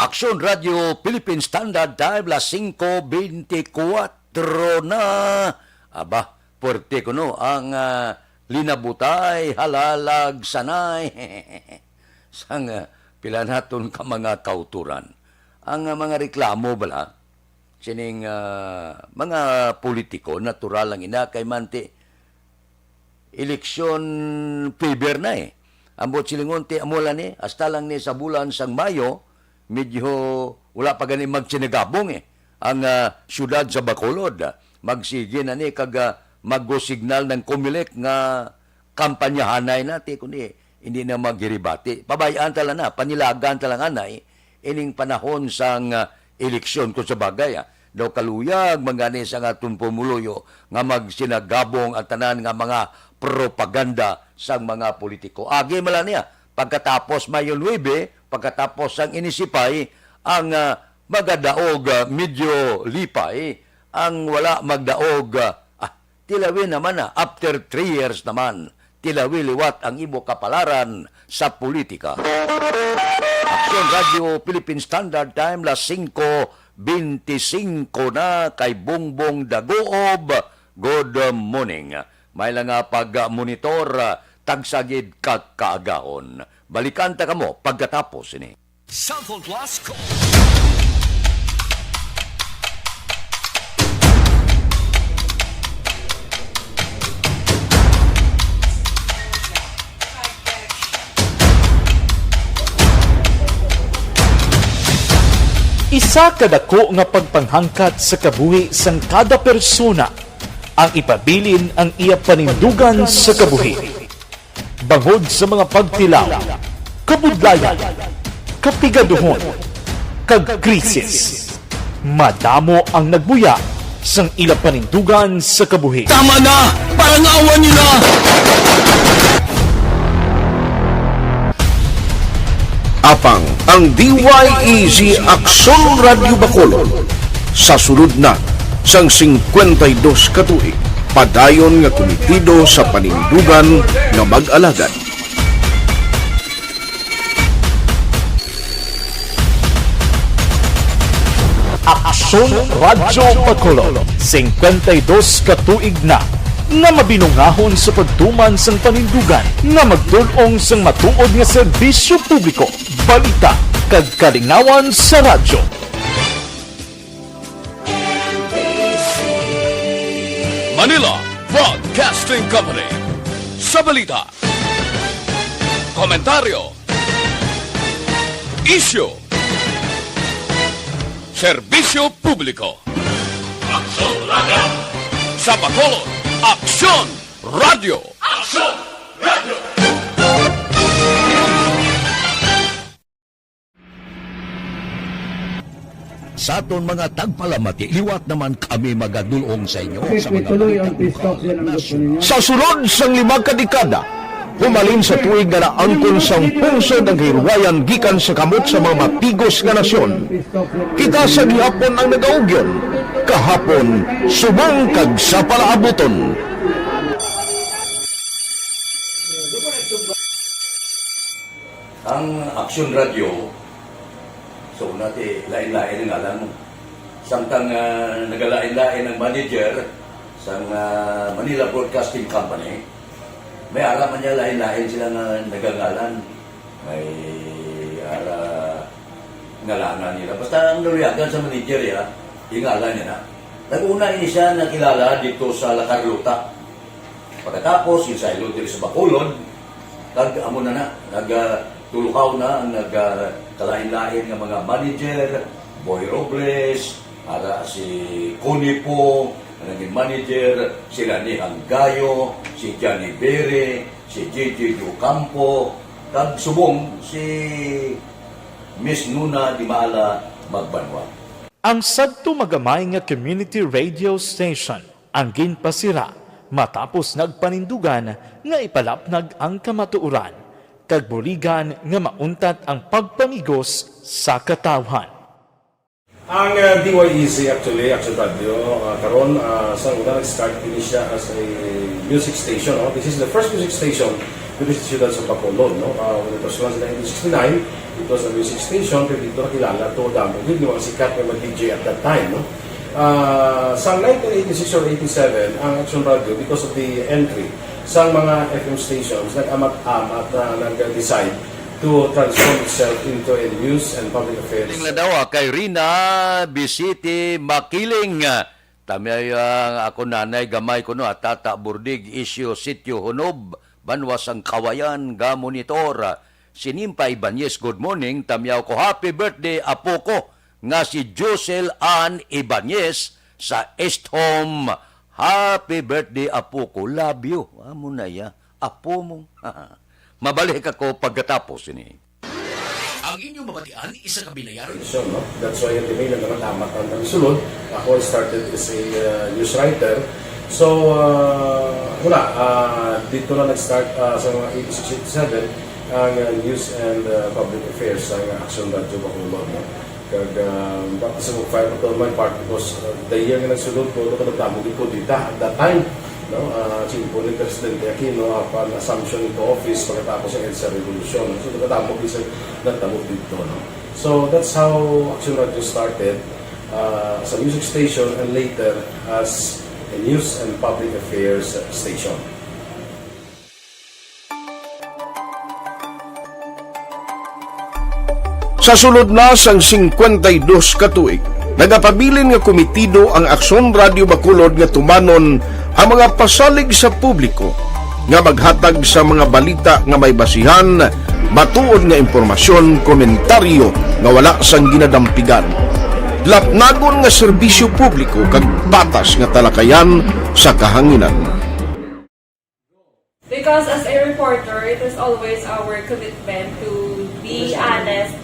Action Radio Philippine Standard Time, las singko beintikwatro na. Aba, puwerte kuno ang, ah, linabutay, halalag, sanay sang, ah, pila naton ka mga kauturan. Ang, ah, mga reklamo bala sining, ah, mga politiko, natural lang ina kay manti eleksyon fever na, eh. Ambot silingon ti amo lang ni, hasta lang ni sa bulan sang Mayo, medyo wala pa gani magsinagabong, eh, ang, ah, siyudad sa Bacolod. Magsige na ni kag, ah, mag-go signal ng Comelec nga kampanyahanay na ti, kundi hindi na magiribati. Pabayaan ta lang na, panilagan ta lang anay, ining panahon sang, ah, eleksyon. Kung sa bagay, ah, daw kaluyag man gani sang aton pumuluyo nga magsinagabong ang tanan nga mga propaganda sang mga politiko. Agi man lang niya, pagkatapos Mayo nuebe, pagkatapos sang inisipay ang, ah, Magadaog, ah, medyo lipay ang wala magdaog, ah, ah, tilawi naman na, after three years naman, tilawi liwat ang imo kapalaran sa politika. Aksyon Radio Philippine Standard Time, las singko bente singko na, kay Bongbong Daguob. Good morning. May lang nga pag-monitor, ah, tagsa gid ka kaagahon. Balikan ta kamo pagkatapos ini. Cellphone Plus ko. Isa ka dako nga pagpanghangkat sa kabuhi sang kada persona ang ipabilin ang iya panindugan sa kabuhi. Bangod sa mga pagtilaw, kabudlayan, kapigaduhon, kag krisis, madamo ang nagbuya sang ila panindugan sa kabuhi. Tama na! Parangawan niyo na! Apang ang D Y E Z Aksyon Radyo Bacolod sa sulod na sang singkwenta y dos ka tuig, padayon nga kumitido sa panindugan nga mag-alagad. Aksyon Radyo Bacolod, singkwenta y dos ka tuig na nga mabinungahon sa pagtuman sang panindugan nga magdul-ong sang matuod nga serbisyo publiko, balita, kag kalingawan sa radyo. Manila Broadcasting Company. Sa balita, komentaryo, isyu, serbisyo publiko. Aksyon Radyo. Sa Bacolod, Aksyon Radyo. Aksyon Radyo. Sa aton mga tagpalamati, liwat naman kami magadul-ong sa inyo sa mga balitang lokal, nasyonal. Sa sulod sang lima ka dekada, humalin sa tuig nga naangkon sang pungsod ang kahilwayan gikan sa kamot sa mga matigos nga nasyon. Kita sa gihapon ang nagaugyon, kahapon, subong kag sa palaabuton. Ang Aksyon Radyo, so, una ti lain-lain ang ngalan mo. Samtang, ah, nagalain-lain ang manager sang, ah, Manila Broadcasting Company, may ara man niya lain-lain sila nga nagangalan. May ara ngalanan nila. Basta ang naluyagan sa manager, ya, ingalan niya na. Nag-una ini siya nakilala dito sa La Carlota. Pagkatapos, ginsaylo diri sa Bacolod, kag amo na na, nag, ah, tuluhaw na ang nag, ah, kalain-lain nga mga manager, Boy Robles, ara si Connie Po, ang naging manager, si Rani Hanggayo, si Johnny Bere, si J J Ocampo, kag subong si Miss Nuna Dimala Magbanwa. Ang sadto magamay nga community radio station ang ginpasira matapos nagpanindugan nga ipalapnag ang kamatuoran kag buligan nga mauntat ang pagpamigos sa katawhan. Ang, ah, D Y E Z actually, Action Radio, ah, karon, ah, sa una nag-start ini siya as a music station, no? This is the first music station dito sa siyudad sa Bacolod, no? Ah, when it was launched in nineteen sixty-nine, it was a music station, pero dito nakilala to, damo gid yung mga sikat nga mga D J at that time, no? Ah, sa nineteen eighty-six or eighty-seven, ang Action Radio, because of the entry sa mga F M stations, nag-amat-amat na nag-decide to transform itself into a news and public affairs. Ning ladawa kay Rina Bisiti Makiling. Tamyay ang ako nanay gamay kuno, ah, Tata Burdig, Isyo, Sityo Hunob, Banwa sang Kawayan, ga monitor. Si Nimpa Ibanez, good morning. Tamyaw ko, happy birthday, apo ko, nga si Josel Ann Ibanez sa East Home. Happy birthday, apo ko. Love you. Amo na ya. Apo mo. Mabalik ako pagkatapos ini. Ang inyong mabatian, isa ka binayaran. Sure, no? That's why ang tinay na naman amat ang, ang sulod. Ako, I started as a, uh, news writer. So, uh, wala. Uh, dito na nag-start, uh, sa mga eighty-six, eighty-seven, ang, uh, news and, uh, public affairs sa Action Radio Bacolod, no? Kag, ah, baptism of fire pa to my part because, ah, the year nga nagsulod ko, ano, kadamo gid ko dita at that time, no? Ah, simple ni Presidente Aquino, upon assumption into office, pagkatapos ng EDSA Revolution. So, kadamo gid sa nagtabo dito, no? So, that's how Action Radio started, ah, as a music station and later as a news and public affairs station. Sa sulod na sang singkwenta y dos ka tuig, nagapabilin nga komitido ang Aksyon Radio Bacolod nga tumanon ang mga pasalig sa publiko nga maghatag sa mga balita nga may basihan, matuod nga impormasyon, komentaryo nga wala sang ginadampigan, lapnagon nga serbisyo publiko kag patas nga talakayan sa kahanginan. Because as a reporter, it is always our commitment to be honest,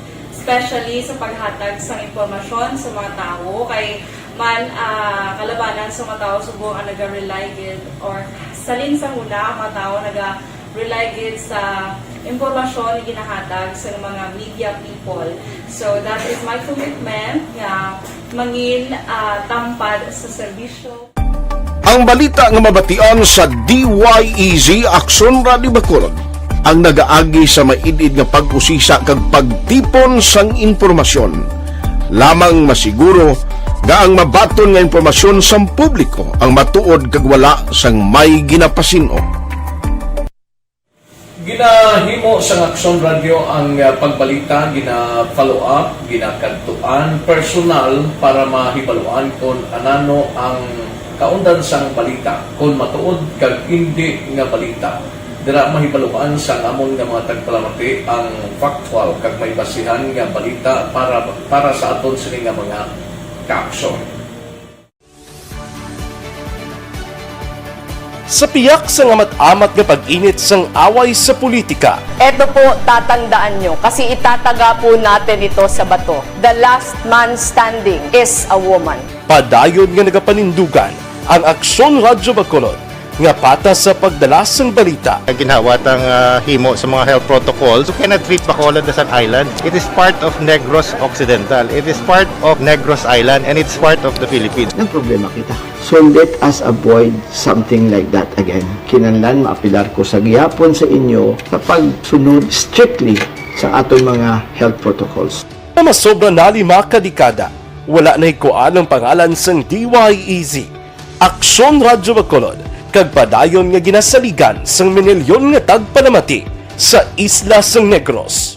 especially sa paghatag sa impormasyon sa mga tawo. Kay man, ah, kalabanan sa mga tawo subong ang naga-rely gid or salin sa huna ang mga tawo naga-rely gid sa impormasyon nga ginahatag sa mga media people. So that is my commitment nga mangin ah, tampad sa serbisyo. Ang balita nga mabatian sa D Y E Z Aksyon Radio Bacolod ang nagaagi sa maid-id nga pag-usisa kag pagtipon sang impormasyon. Lamang masiguro nga ang mabaton nga impormasyon sang publiko ang matuod kag wala sang may ginapasin-o. Ginahimo sang Aksyon Radio ang ah, pagbalita, gina-follow up, ginakadtuan personal para mahibaluan kon anano ang kaundan sang balita, kon matuod kag indi nga balita. Dira mahibaluan sang amon nga mga tagpalamati ang factual kag may basihan nga balita para para sa aton sini nga mga kaaksyon. Sa piyak sang amat-amat nga pag-init sang away sa politika, Eto po, tatandaan nyo, kasi itataga po natin ito sa bato. The last man standing is a woman. Padayon nga nagapanindugan ang Aksyon Radyo Bacolod nga patas sa pagdala sang balita. Ginhawa tang ah, himo sa mga health protocols. You cannot treat Bacolod as an island. It is part of Negros Occidental. It is part of Negros Island and it's part of the Philippines. Nagproblema kita. So let us avoid something like that again. Kinahanglan maapilar ko sa gihapon sa inyo sa pagsunod strictly sa aton mga health protocols. Nga masobra na lima ka dekada, wala nahikuan ang pangalan sang D Y E Z, Aksyon Radyo Bacolod, kag padayon nga ginasaligan sang minilyon nga tagpalamati sa isla sang Negros.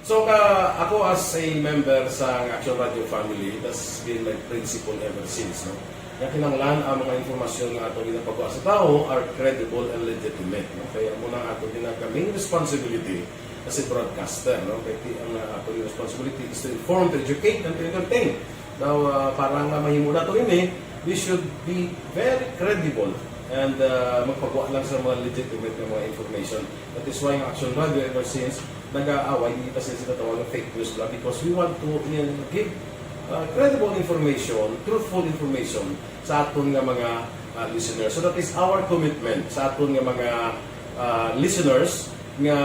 So ka ako as a member sa Action Radio family, that's been my principle ever since, no? Nga kinahanglan ang mga impormasyon nga ato ginapagawa sa tawo are credible and legitimate, no? Kaya mo na ato ginag main responsibility as a broadcaster, no? Kay ti- ang uh, ato responsibility is to inform, to educate, and to entertain. Now, uh, para nga mahimo nato ini, we should be very credible and uh, magpagawa lang sa mga legitimate nga mga information. That is why ang Action Radio ever since nag-aaway kita sa ginatawag nga fake news lang because we want to uh, give uh, credible information, truthful information sa aton nga mga uh, listeners. So that is our commitment sa aton nga mga uh, listeners nga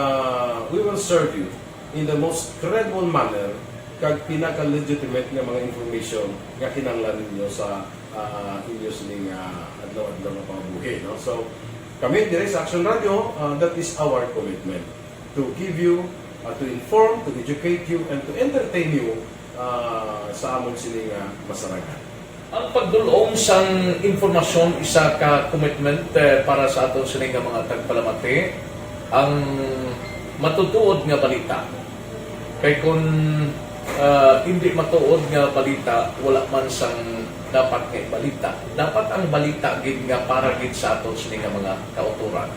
we will serve you in the most credible manner kag pinaka-legitimate nga mga information nga kinahanglan ninyo sa uh, inyo sining uh, adlaw-adlaw nga pangabuhi, no? So kami diri sa Action Radio, uh, that is our commitment to give you, uh, to inform, to educate you, and to entertain you uh, sa amon sini nga masarangan. Ang pagdul-ong sang impormasyon isa ka commitment eh, para sa aton sini nga mga tagpalamati. Ang matutuod nga balita. Kay kun ah, hindi matuod nga balita, wala man sang dapat nga ibalita. Dapat ang balita gid nga para gid sa aton sini nga mga kautoran.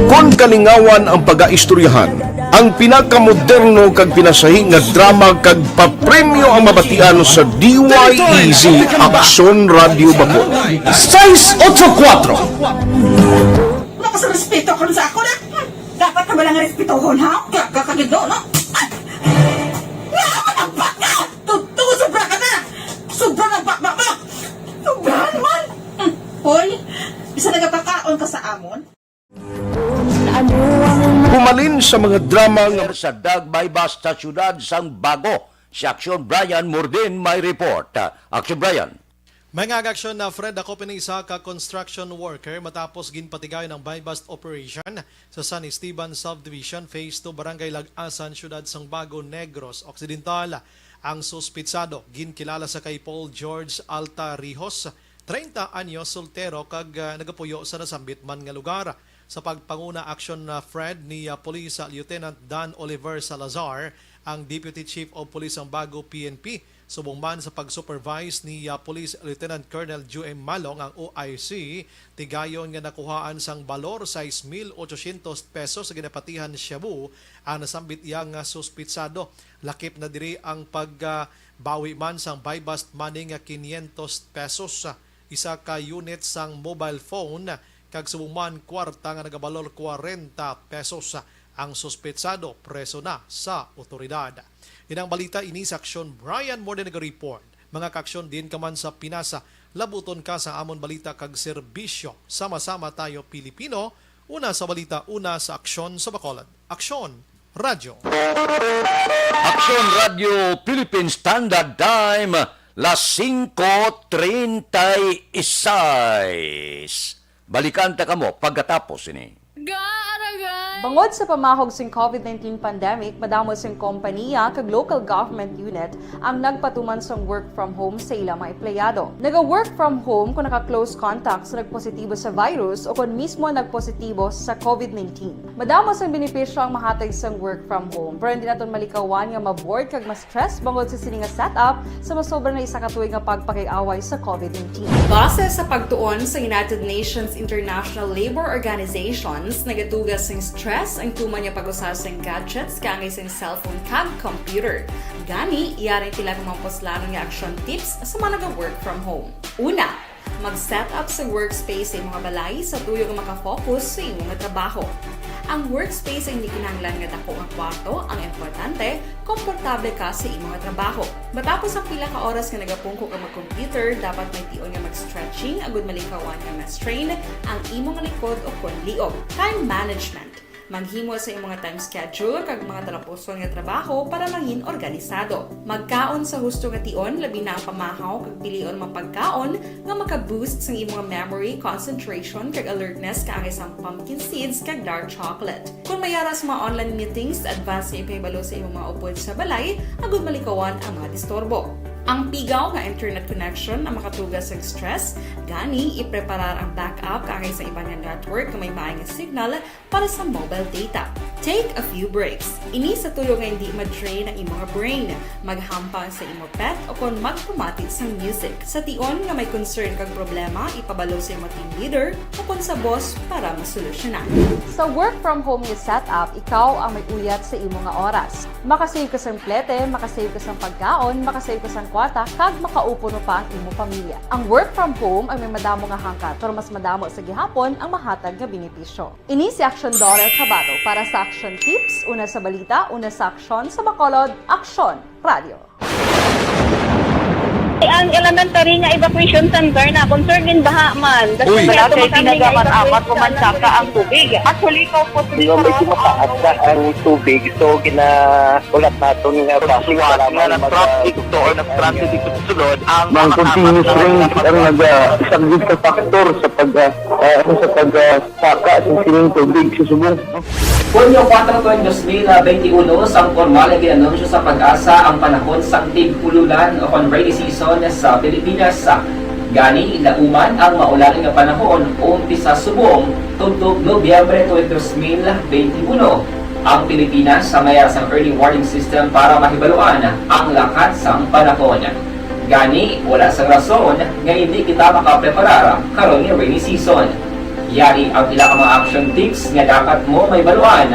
Kon kalingawan ang pagaistoryahan, ang pinakamoderno kag pinasahi nga drama kag papremyo ang mabatian sa D Y E Z Aksyon Radio Bacolod. Sais otso kuwatro. Wala ka sa respeto karon sa ako na. Hmm, dapat na ba lang respetohon, ha? Gaga ka gid, no? Ay! Nga naman ang baka! Tutugo sobra ka na! Sobra na ang baka mo! Sobra naman! Hmm, hoy, bisa nagapakaon ka sa amon? Humalin Sa mga drama nga sa Dagbay Basta Syudad sang Bago, si Aksyon Brian Mordin may report. Aksyon Brian. Mga aksyon na Fred, ako pini isa ka construction worker matapos ginpatigayon ang buy-bust operation sa San Esteban Subdivision, Phase two, Barangay Lag-asan, Syudad sang Bago, Negros Occidental. Ang suspitsado ginkilala sa kay Paul George Altarijos, treinta anyos, soltero kag, ah, nagapuyo sa nasambit man nga lugar. Sa pagpanguna aksyon na Fred ni, ah, Police Lieutenant Dan Oliver Salazar, ang Deputy Chief of Police sang Bago P N P, subong man sa pag-supervise ni, ah, Police Lieutenant Colonel Ju M Malong, ang O I C, tigayon nga nakuhaan sang balor sais mil ochocientos pesos sa ginapatihan shabu ang nasambit iya nga suspitsado. Lakip na diri ang pagbawi man sang buy-bust money nga quinientos pesos, isa ka unit sang mobile phone, kag subong man kwarta nga nagabalor kwarenta pesos. Ang suspetsado preso na sa otoridad. Inang balita ini sa Aksyon Brian Morden nag-report. Mga kaaksyon, diin ka man sa Pinas, labuton ka sa amon balita kag serbisyo. Sama-sama tayo, Pilipino. Una sa balita, una sa aksyon sa Bacolod. Aksyon Radyo. Aksyon Radyo Philippine Standard Time, las singko treinta y seis. Balikan ta kamo pagkatapos ini. Gaaragan. Bangod sa pamahog sing covid nineteen pandemic, madamo sing kompaniya kag local government unit ang nagpatuman sang work from home sa ila mga empleyado. Naga-work from home kon naka-close contact sa nagpositibo sa virus o kon mismo nagpositibo sa covid nineteen. Madamo sang benepisyo ang mahatag sang work from home, pero hindi naton malikawan nga ma-bored kag ma-stress bangod sa sini nga setup sa masobra na isa ka tuig nga pagpakig-away sa covid nineteen. Base sa pagtuon sa United Nations International Labour Organizations, nagatuga sing stress ang tuman nga pag-usa sang gadgets kaangay sang cellphone kag computer. Gani, yari pila ka mga puslanon nga action tips sa mga naga-work from home. Una, mag-set up sa workspace sa imo nga balay sa tuyo nga makafocus sa imo nga trabaho. Ang workspace ay hindi kinahanglan nga dako nga kwarto, ang importante, komportable ka sa imo nga trabaho. Matapos ang pila ka oras nga nagapungko ka mag-computer, dapat may tion nga mag-stretching agud malikawan nga ma-strain ang imo nga likod o kon liog. Time management. Maghimo sa imo nga time schedule kag mga talapuson nga trabaho para mangin organisado. Magkaon sa husto nga tion, labi na ang pamahaw kag pilion mga pagkaon nga maka-boost sang imo nga memory, concentration, kag alertness kaangay sang pumpkin seeds kag dark chocolate. Kon may ara sa mga online meetings, advance nga ipahibalo sa imo mga upod sa balay agud malikawan ang mga disturbo. Ang pigaw nga internet connection ang makatuga sa stress, gani ipreparar ang backup kaangay sa iban nga network nga may maay nga signal para sa mobile data. Take a few breaks. Ini sa tuyo nga hindi ma-drain ang imo nga brain. Maghampang sa imo pet o kon magpamati sang music. Sa tion nga may concern kag problema, ipabalo sa imo team leader o kon sa boss para masolusyonan. Sa work from home nga setup, ikaw ang may uyat sa imo nga oras. Makasave ka sang plete, makasave ka sang pagkaon, makasave ka sang kwarta, kag makaupo no pa ang imo pamilya. Ang work from home ay may madamo nga hangkat, pero mas madamo sa gihapon ang mahatag nga benepisyo. Ini si Aksyon Dorel Cabato para sa Aksyon Tips, una sa balita, una sa aksyon sa Bacolod, Aksyon Radio. Ang elementary nga evacuation center na concerned din baha man. Uy, kasi wala kay tinaga man apat ko man saka ang tubig. Actually, ikaw po, medyo mataas na ang tubig, so gina-, ulat naton nga basi nga mag-, nag-transit dito sa sulod ang mga continuous rain ang nag-, ah, isang sa factor sa pag, ah, ah, sa pag, ah, saka sa sining tubig sa subong. Hunyo kuwatro tuig dos mil benti uno, sang pormal nga gin-anunsyo sa PAGASA ang panahon sang tig-ululan o kon rainy season sa Pilipinas. Gani, lauman ang maulan nga panahon umpisa subong tubtob Nobyembre tuig dos mil benti uno. Ang Pilipinas sa mayara sang early warning system para mahibaluan ang lakat sang panahon. Gani, wala sang rason nga indi kita makapreparar karon nga rainy season. Yari ang pila ka mga action tips nga dapat mo mahibaluan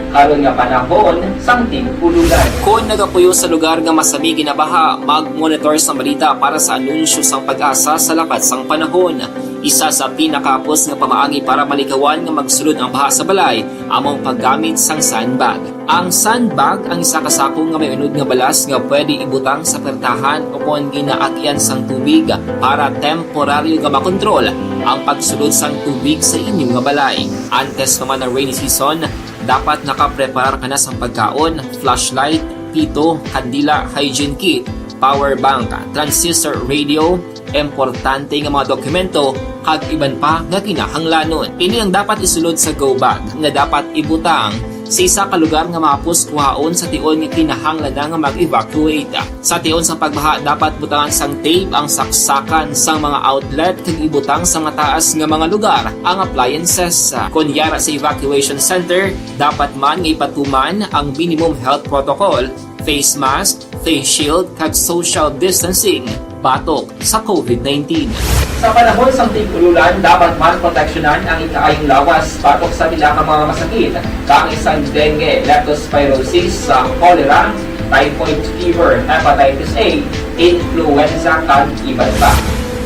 karon nga panahon sang tig-ululan. Kon nagapuyo sa lugar nga masami ginabaha, mag-monitor sang balita para sa anunsyo sang PAGASA sa lakat sang panahon. Isa sa pinakahapos nga pamaagi para malikawan nga magsulod ang baha sa balay amo ang paggamit sang sandbag. Ang sandbag ang isa ka sako nga may unod nga balas nga pwede ibutang sa pertahan o kon ginaagian sang tubig para temporaryo nga makontrol ang pagsulod sang tubig sa inyo nga balay. Antes pa man ang rainy season, Dapat nakapreparar ka na sang pagkaon, flashlight, pito, kandila, hygiene kit, power bank, transistor radio, importante nga mga dokumento, kag iban pa nga kinahanglanon. Ini ang dapat isulod sa go bag nga dapat ibutang sa isa ka lugar nga mahapos kuhaon sa tion nga kinahanglan na nga mag-evacuate. Sa tion sa pagbaha, dapat butangan sang tape ang saksakan sang mga outlet kag ibutang sa mataas nga mga lugar ang appliances. Kon yara sa evacuation center, dapat man nga ipatuman ang minimum health protocol, face mask, face shield, kag social distancing batok sa covid nineteen. Sa panahon sang tig-ululan, dapat man proteksyonan ang ikaayong lawas batok sa pila ka mga masakit, kaangay sang dengue, leptospirosis, sa cholera, typhoid fever, hepatitis A, influenza, kag iban pa.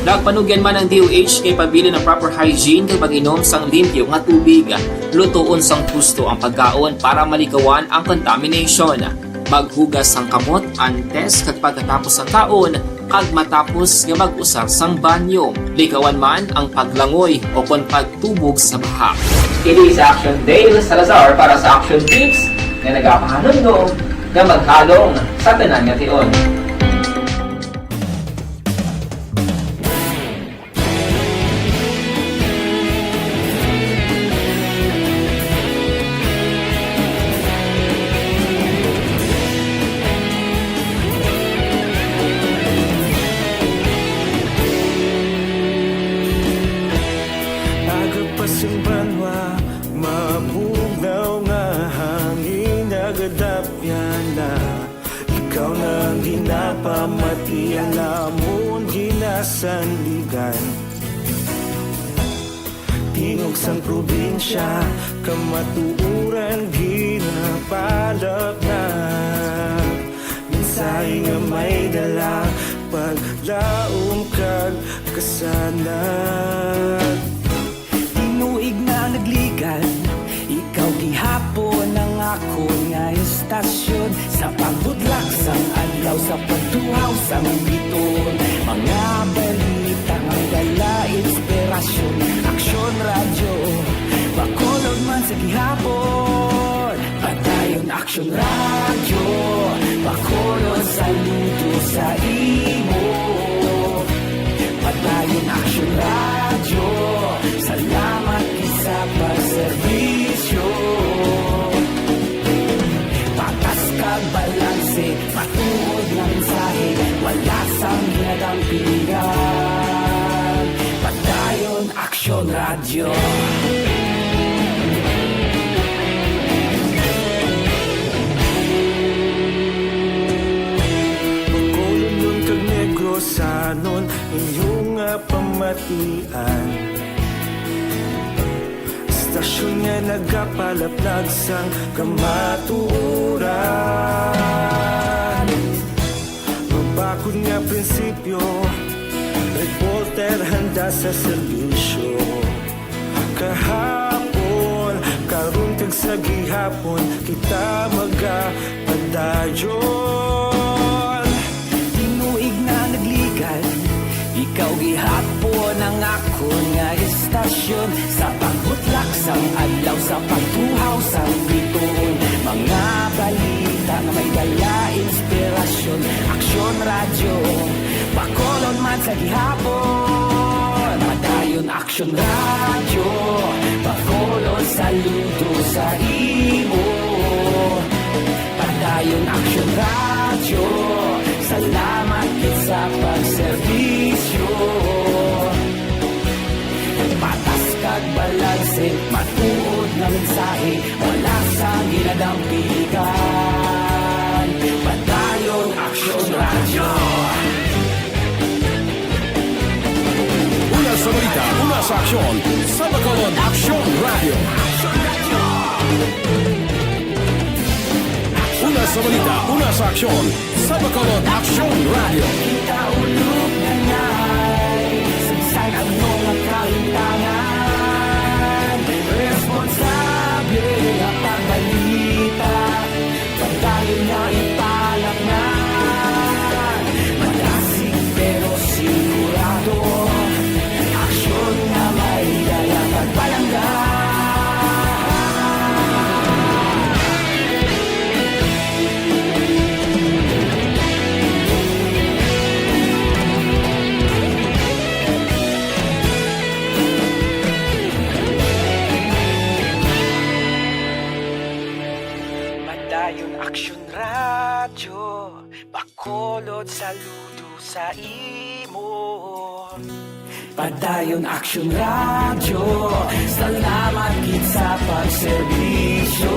Nagpanugyan man ang D O H kay pabilin ang proper hygiene kag pag-inom sang limpyo nga tubig. Lutoon sang husto ang pagkaon para malikawan ang contamination. Maghugas sang kamot antes kag pagkatapos sang kaon, kag matapos nga mag-usar sang banyo. Likawan man ang paglangoy o kon pagtubog sa baha. Kini si Action Dale Salazar para sa Action Tips nga nagapahanumdom nga maghalong sa tanan nga tion. Aga pa sing banwa, mabugnaw nga hangin nagadapyan na. Ikaw na ang ginapamati, ang amon ginasandigan. Tingog sang probinsya, kamatuoran ginapalapnag. Mensahe nga may dala, paglaom kag kasanag. Tinuig na nagligad, ikaw gihapon ang akon nga istasyon. Sa pagbudlak sang adlaw, sa pagtuhaw sang biton, mga balita nga dala inspirasyon. Aksyon Radyo, Bacolod man sa gihapon. Padayon Aksyon Radyo, Bacolod, saludo sa imo. Padayon Aksyon Radyo, salamat gid sa pagserbisyo. Patas kag balanse, matuod nga mensahe, wala sang ginadampigan. Padayon Aksyon Radyo. Bacolodnon kag Negrosanon, inyo nga pamatian. Istasyon nga nagapalaplag sang kamatuoran. Mabakod nga prinsipyo, reporter handa sa serbisyo. Kahapon, karon, kag sa gihapon, kita magapadayon. Tinuig na nagligad, ikaw gihapon ang akon nga istasyon. Sa pagbutlak sang adlaw, sa pagtuhaw sang biton, mga balita nga may dala inspirasyon. Aksyon Radyo, Bacolod man sa gihapon. Padayon Aksyon Radyo, Bacolod, saludo sa imo. Padayon Aksyon Radyo, salamat gid sa pagserbisyo. Patas kag balanse, matuod nga mensahe, wala sang ginadampigan. Padayon Aksyon Radyo. Una sa balita, una sa aksyon, sa Bacolod Aksyon Radyo. Una sa balita, una sa aksyon, sa Bacolod Aksyon Radyo. Kita ulog na ngay, sagsag ang mga kaintanan. Responsable nga pagbalita, pagdayon nga ipalapngan. Madasig pero sigurado, aksyon nga may dala pagpalangga. sa imo. Padayon Aksyon Radyo, salamat gid sa pagserbisyo.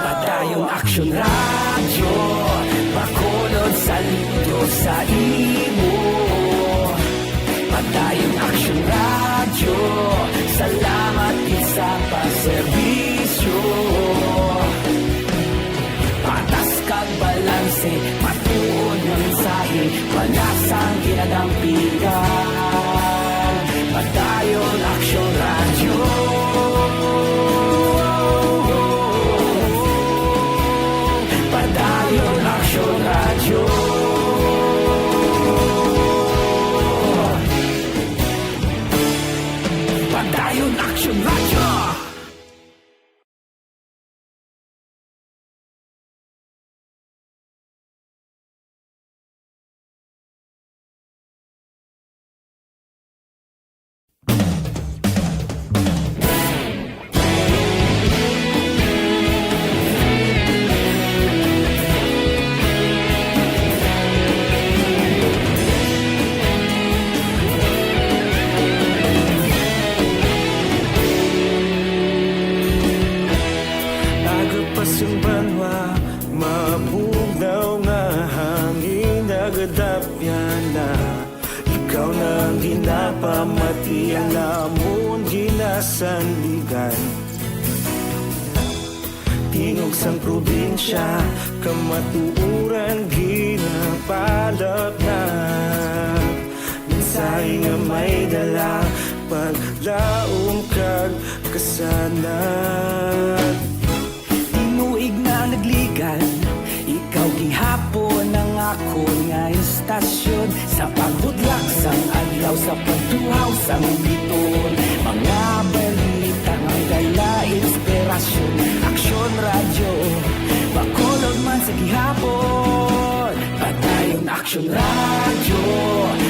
Padayon Aksyon Radyo, Bacolod sa lindo sa imo. Padayon Aksyon Radyo, salamat gid sa pagserbisyo. Patas kag balanse, matuod nga mensahe, wala sang ginadampigan. Padayon Aksyon Radyo. Padayon Aksyon Radyo. Padayon Aksyon Radyo. Nagapas ang banwa, mabugnaw nga hangin, nagadapyan na. Ikaw na ang ginapamati, ang namon ginasandigan. Tingog sang probinsya, kamatuoran ginapalapnat. Mensahe nga may dala, paglaom kag kasanag. Tinuig na nagligan, ikaw gihapon ang akon nga istasyon. Sa pagbudlak sang adlaw, sa pagtuhaw sang biton, mga balita nga dala inspirasyon. Aksyon Radyo, Bacolod man sa gihapon. Padayon Aksyon Radyo,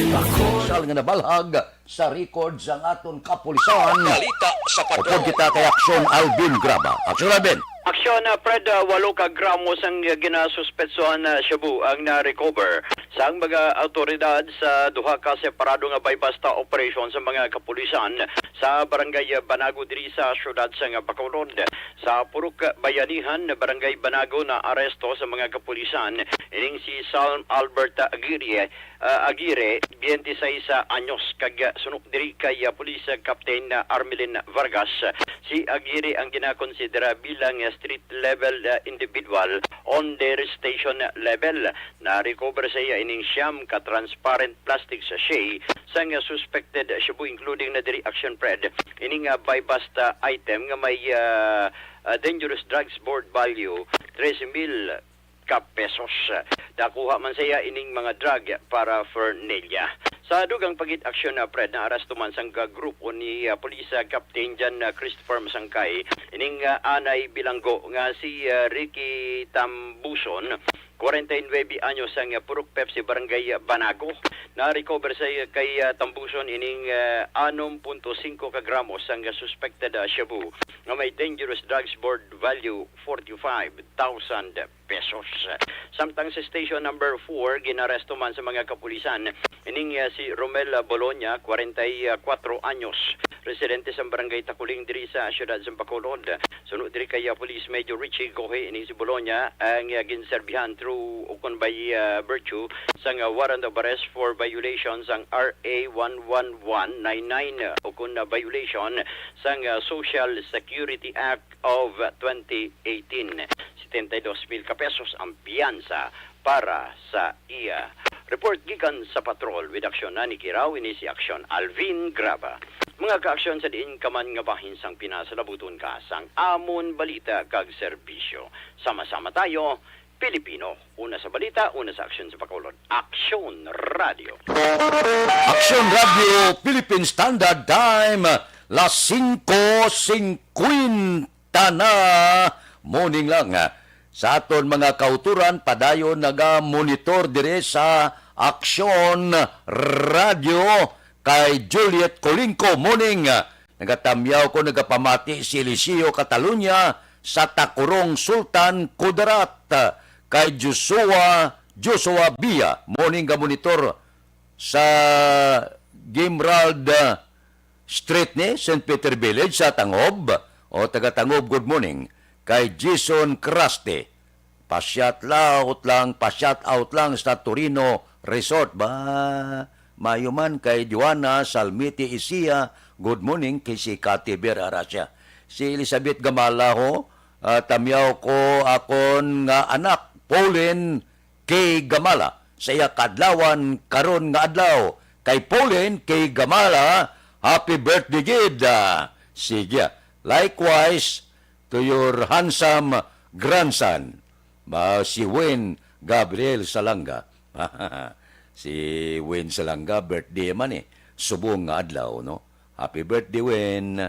Bacolod. Sal nga nabalhag sa record sang aton kapulisan. Balita sa Patrol. Upod kita kay Aksyon Alvin Graba. Aksyon Alvin. Aksyon, ah, Fred, ah, walo ka gramo sang ginasuspetsohan na shabu ang na-recover sang mga awtoridad sa duha ka separado nga buy-bust operation sa mga kapulisan sa barangay Banago diri sa siyudad sang Bacolod. Sa Purok Bayanihan, barangay Banago, naaresto sa mga kapulisan ining si Salm Albert Aguirre, ah, Aguirre, biyente seis anyos, kag, ah, suno diri kay, ah, Police, ah, Captain, ah, Armelin Vargas. Si Aguirre ang ginakonsidera bilang, ah, street level, ah, individual on their station level. Na-recover sa iya ining siyam ka transparent plastic sachet sang, ah, suspected shabu, including na diri, Aksyon Fred, ining, ah, buy-bust, ah, item nga may, ah, ah, dangerous drugs board value trese mil ka pesos. Nakuha man sa iya ining mga drug paraphernalia. Sa dugang pag-aksyon na, Fred, naaresto man sang grupo ni, ah, Police, ah, Captain John, ah, Christopher Masangkay ining, ah, anay bilanggo nga si, ah, Ricky Tambuson, kwarenta y nuebe anyos, sang, ah, Purok Pepsi, Barangay Banago. Na-recover sa iya kay, ah, Tambuson ining, ah, anom punto singko ka gramo sang, ah, suspected, ah, shabu nga may dangerous drugs board value forty-five thousand pesos. Samtang sa Station Number Four, ginaresto man sa mga kapulisan ining, ah, si Romel Bolonia, kwarenta y kuwatro anyos, residente sa Barangay Takuling diri sa siyudad sa Bacolod. Suno diri kay, ah, Police Major Richie Gohe, ining si Bolonia ang, ah, ginserbihan through ukon by, ah, virtue sang, ah, warrant of arrest for violation sang R A one one one nine nine, ukon na violation sang, ah, Social Security Act of twenty eighteen. Setenta y dos mil ka pesos ang piyansa para sa iya. Report gikan sa patrol with Aksyon Nani Kiraw, ini si Aksyon Alvin Graba. Mga kaaksyon, sa diin ka man nga bahin sang Pinas, labuton ka sang amon balita kag serbisyo. Sama-sama tayo, Pilipino. Una sa balita, una sa aksyon sa Bacolod. Aksyon Radio. Aksyon Radio Philippine Standard Time, las singko singkwenta na. Morning lang, ah, sa aton mga kauturan, padayon naga-monitor dire sa Aksyon Radio, kay Juliet Colingco. Morning, ah, nagatamyaw ko, nagapamati si Eliseo Catalunya sa Takurong, Sultan Kudarat, ah, kay Joshua Joshua Bia, morning, ga monitor sa Gimrald, ah, Street ni Saint Peter Village sa Tangob. O, taga Tangob, good morning. Kay Jason Craste, pa-shout out lang, pa-shout out lang sa Torino Resort. Ba, mayo man kay Joanna Salmiti Isia, good morning kay si Kati Vera Aracia. Si Elizabeth Gamala ho, ah, tamyaw ko akon nga anak, Pauline K. Gamala, sa iya kadlawan karon nga adlaw. Kay Pauline K. Gamala, happy birthday gid. Ah, sige. Likewise to your handsome grandson, ba, si Win Gabriel Salanga. Si Win Salanga, birthday man eh. Subong nga adlaw, no? Happy birthday, Win.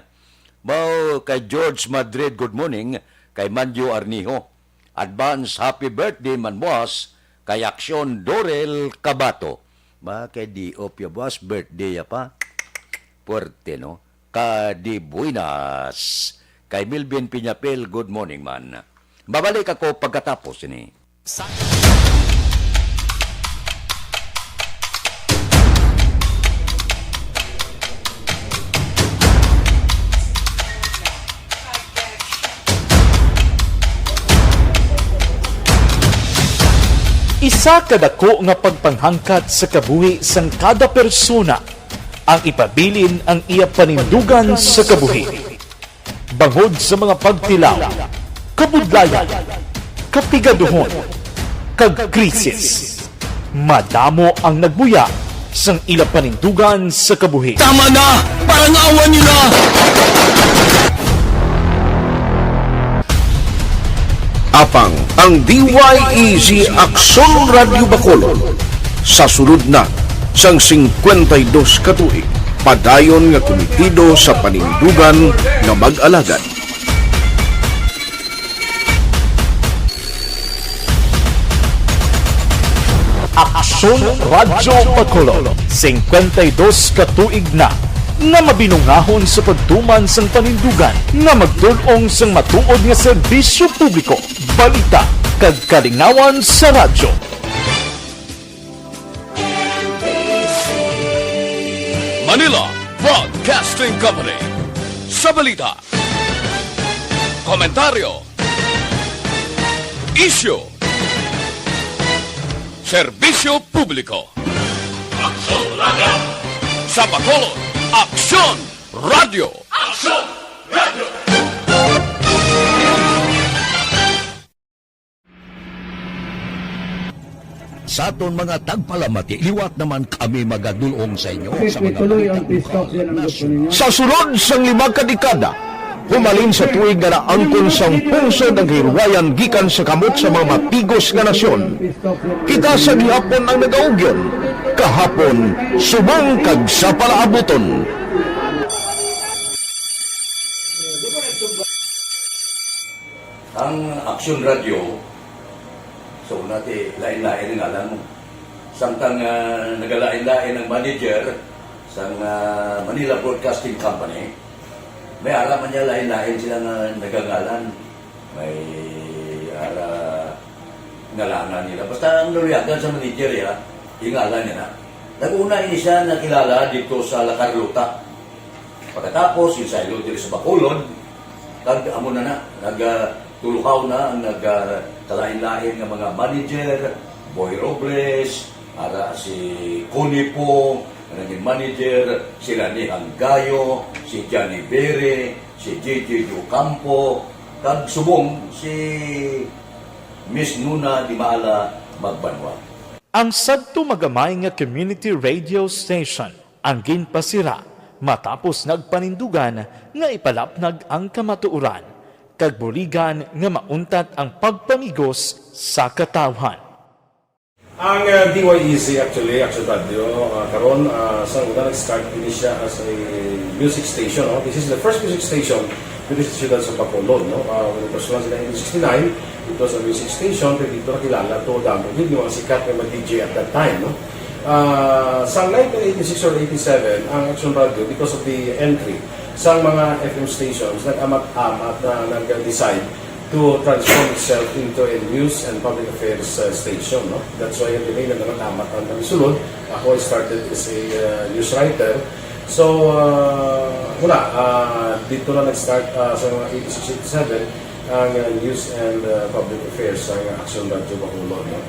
Mao kay George Madrid, good morning. Kay Manjo Arnijo, advance happy birthday man buwas. Kay Aksyon Dorel Kabato, ba, kay di opya buwas, birthday ya pa. Puwerte, no? Kadibuenas. Kay Melvin Piñapel, good morning man. Babalik ako pagkatapos ini. Sa Isa ka dako nga pagpanghangkat sa kabuhi sang kada persona ang ipabilin ang iya panindugan sa kabuhi. Bangod sa mga pagtilaw, kabudlayan, kapigaduhon, kag krisis, madamo ang nagbuya sang ila panindugan sa kabuhi. Tama na! Parangawan niyo na! Apang ang D Y E Z Aksyon Radyo Bacolod sa sulod na sang singkwenta y dos ka tuig, padayon nga kumitido sa panindugan nga mag-alagad. Aksyon Radyo Bacolod, singkwenta y dos ka tuig na nga mabinungahon sa pagtuman sang panindugan nga magdul-ong sang matuod nga serbisyo publiko, balita, kag kalingawan sa radyo. Manila Broadcasting Company. Sa balita, komentaryo, isyu, serbisyo publiko. Aksyon Radyo. Sa Bacolod, Aksyon Radyo. Aksyon Radyo. Sa aton mga tagpalamati, liwat naman kami magadul-ong sa inyo sa mga balita buhaton sa nasyon. Sa sulod sang lima ka dekada, humalin sa tuig nga naangkon sang pungsod ang kahilwayan gikan sa kamot sa mga matigos nga nasyon, kita sa gihapon ang nagaugyon, kahapon, subong kag sa palaabuton. Ang Aksyon Radyo, sa una, ti, lain-lain ang ngalan mo. Samtang, ah, nagalain-lain ang manager sang, ah, Manila Broadcasting Company, may ara man niya lain-lain sila nga nagangalan. May ara ngalanan nila. Basta ang naluyagan sa manager, ya, ingalan niya na. Nag-una ini siya nakilala dito sa La Carlota. Pagkatapos, yung saylo diri sa Bacolod, kag amo na na, nag, ah, tuluhaw na ang nag, ah, kalain-lain nga mga manager, Boy Robles, ara si Connie Pong, nga naging manager, si Rani Hanggayo, si Johnny Bere, si J J Ocampo, kag subong si Miss Nuna Dimala Magbanwa. Ang sadto magamay nga community radio station ang ginpasira matapos nagpanindugan nga ipalapnag ang kamatuoran kag buligan nga mauntat ang pagpamigos sa katawhan. Ang, ah, D Y E Z, actually, Action Radio, ah, karon, ah, sa una, nag-start din siya as a music station, no? This is the first music station diri sa siyudad sa Bacolod, no? Ah, when it was launched in nineteen sixty-nine, it was a music station, pero dito nakilala to, damo gid yung mga sikat nga mga D J at that time, no? Ah, sa nineteen eighty-six or eighty-seven, ang Action Radio, because of the entry sa mga F M stations, nag-amat-amat na nag-decide to transform itself into a news and public affairs, uh, station, no? That's why ang dinhi nga nangat-amat ang pagsulod. Ako, I started as a, uh, news writer. So, uh, wala, uh, dito na nag-start, uh, sa mga eighty-six, eighty-seven, ang, uh, news and, uh, public affairs sa Aksyon Radyo Bacolod, no?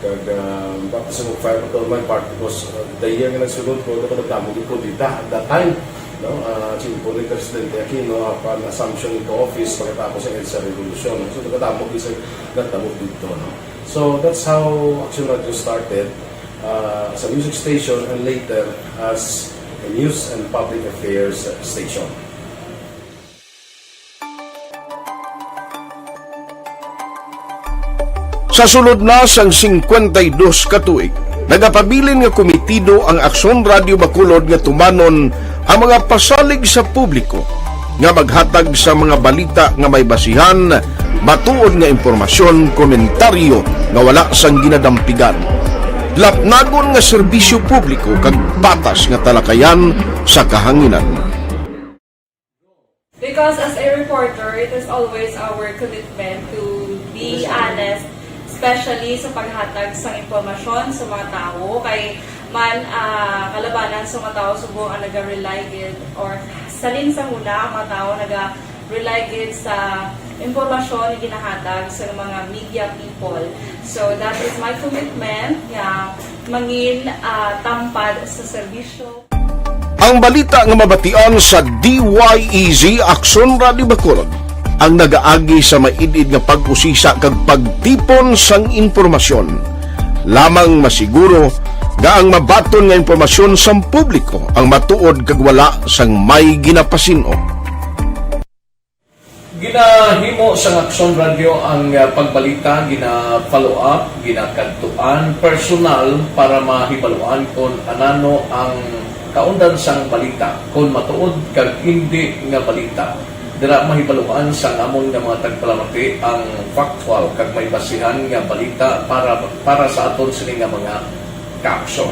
Kag, ah, baptism of fire pa to my part because, ah, the year nga nagsulod ko, ako nagdamo gid ko dita at that time, no? Ah, simple ni Presidente Aquino, upon assumption into office, pagkatapos ang EDSA Revolution, no? So, nagdamo gid sa nagdamo dito, no? So, that's how Action Radio started, ah, as a music station and later as a news and public affairs station. Sa sulod na sang singkwenta y dos ka tuig, nagapabilin nga komitido ang Aksyon Radio Bacolod nga tumanon ang mga pasalig sa publiko nga maghatag sa mga balita nga may basihan, matuod nga impormasyon, komentaryo nga wala sang ginadampigan, lapnagon nga serbisyo publiko kag patas nga talakayan sa kahanginan. Because as a reporter, it is always our commitment to be honest, especially sa paghatag sa impormasyon sa mga tawo. Kay man, ah, kalabanan sa mga tawo subong ang naga-rely gid or salin sa huna ang mga tawo naga-rely gid sa impormasyon nga ginahatag sa mga media people. So that is my commitment nga mangin, ah, tampad sa serbisyo. Ang balita nga mabatian sa D Y E Z Aksyon Radio Bacolod ang nagaagi sa maid-id nga pag-usisa kag pagtipon sang impormasyon. Lamang masiguro nga ang mabaton nga impormasyon sang publiko ang matuod kag wala sang may ginapasin-o. Ginahimo sang Aksyon Radyo ang, ah, pagbalita, gina-follow up, ginakadtuan personal para mahibaluan kon anano ang kaundan sang balita, kon matuod kag indi nga balita. Dira mahibaluan sang amon nga mga tagpalamati ang factual kag may basihan nga balita para, para sa aton sini nga mga kaaksyon.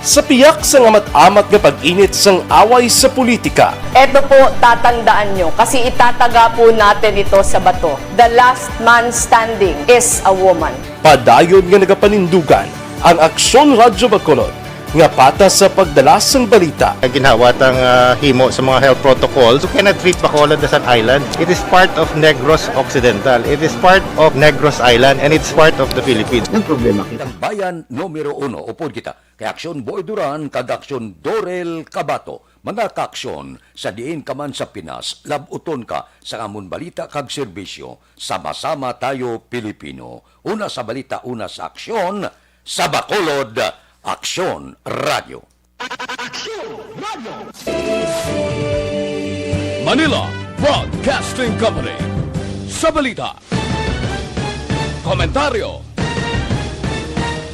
Sa piyak sang amat-amat nga pag-init sang away sa politika, Eto po, tatandaan nyo, kasi itataga po natin ito sa bato. The last man standing is a woman. padayon nga nagapanindugan ang Aksyon Radyo Bacolod nga patas sa pagdala sang balita. Ginhawa tang, ah, himo sa mga health protocols. You cannot treat Bacolod as an island. It is part of Negros Occidental. It is part of Negros Island, and it's part of the Philippines. Ang problema kita. Ang bayan numero uno, upod kita. Kay Aksyon Boy Duran kag Aksyon Dorel Cabato, mga kaaksyon sa diin ka man sa Pinas, lab-uton ka sa amon balita kag serbisyo. Sama-sama tayo, Pilipino. Una sa balita, una sa aksyon, sa Bacolod, Aksyon Radyo. Manila Broadcasting Company. Sa balita, komentaryo,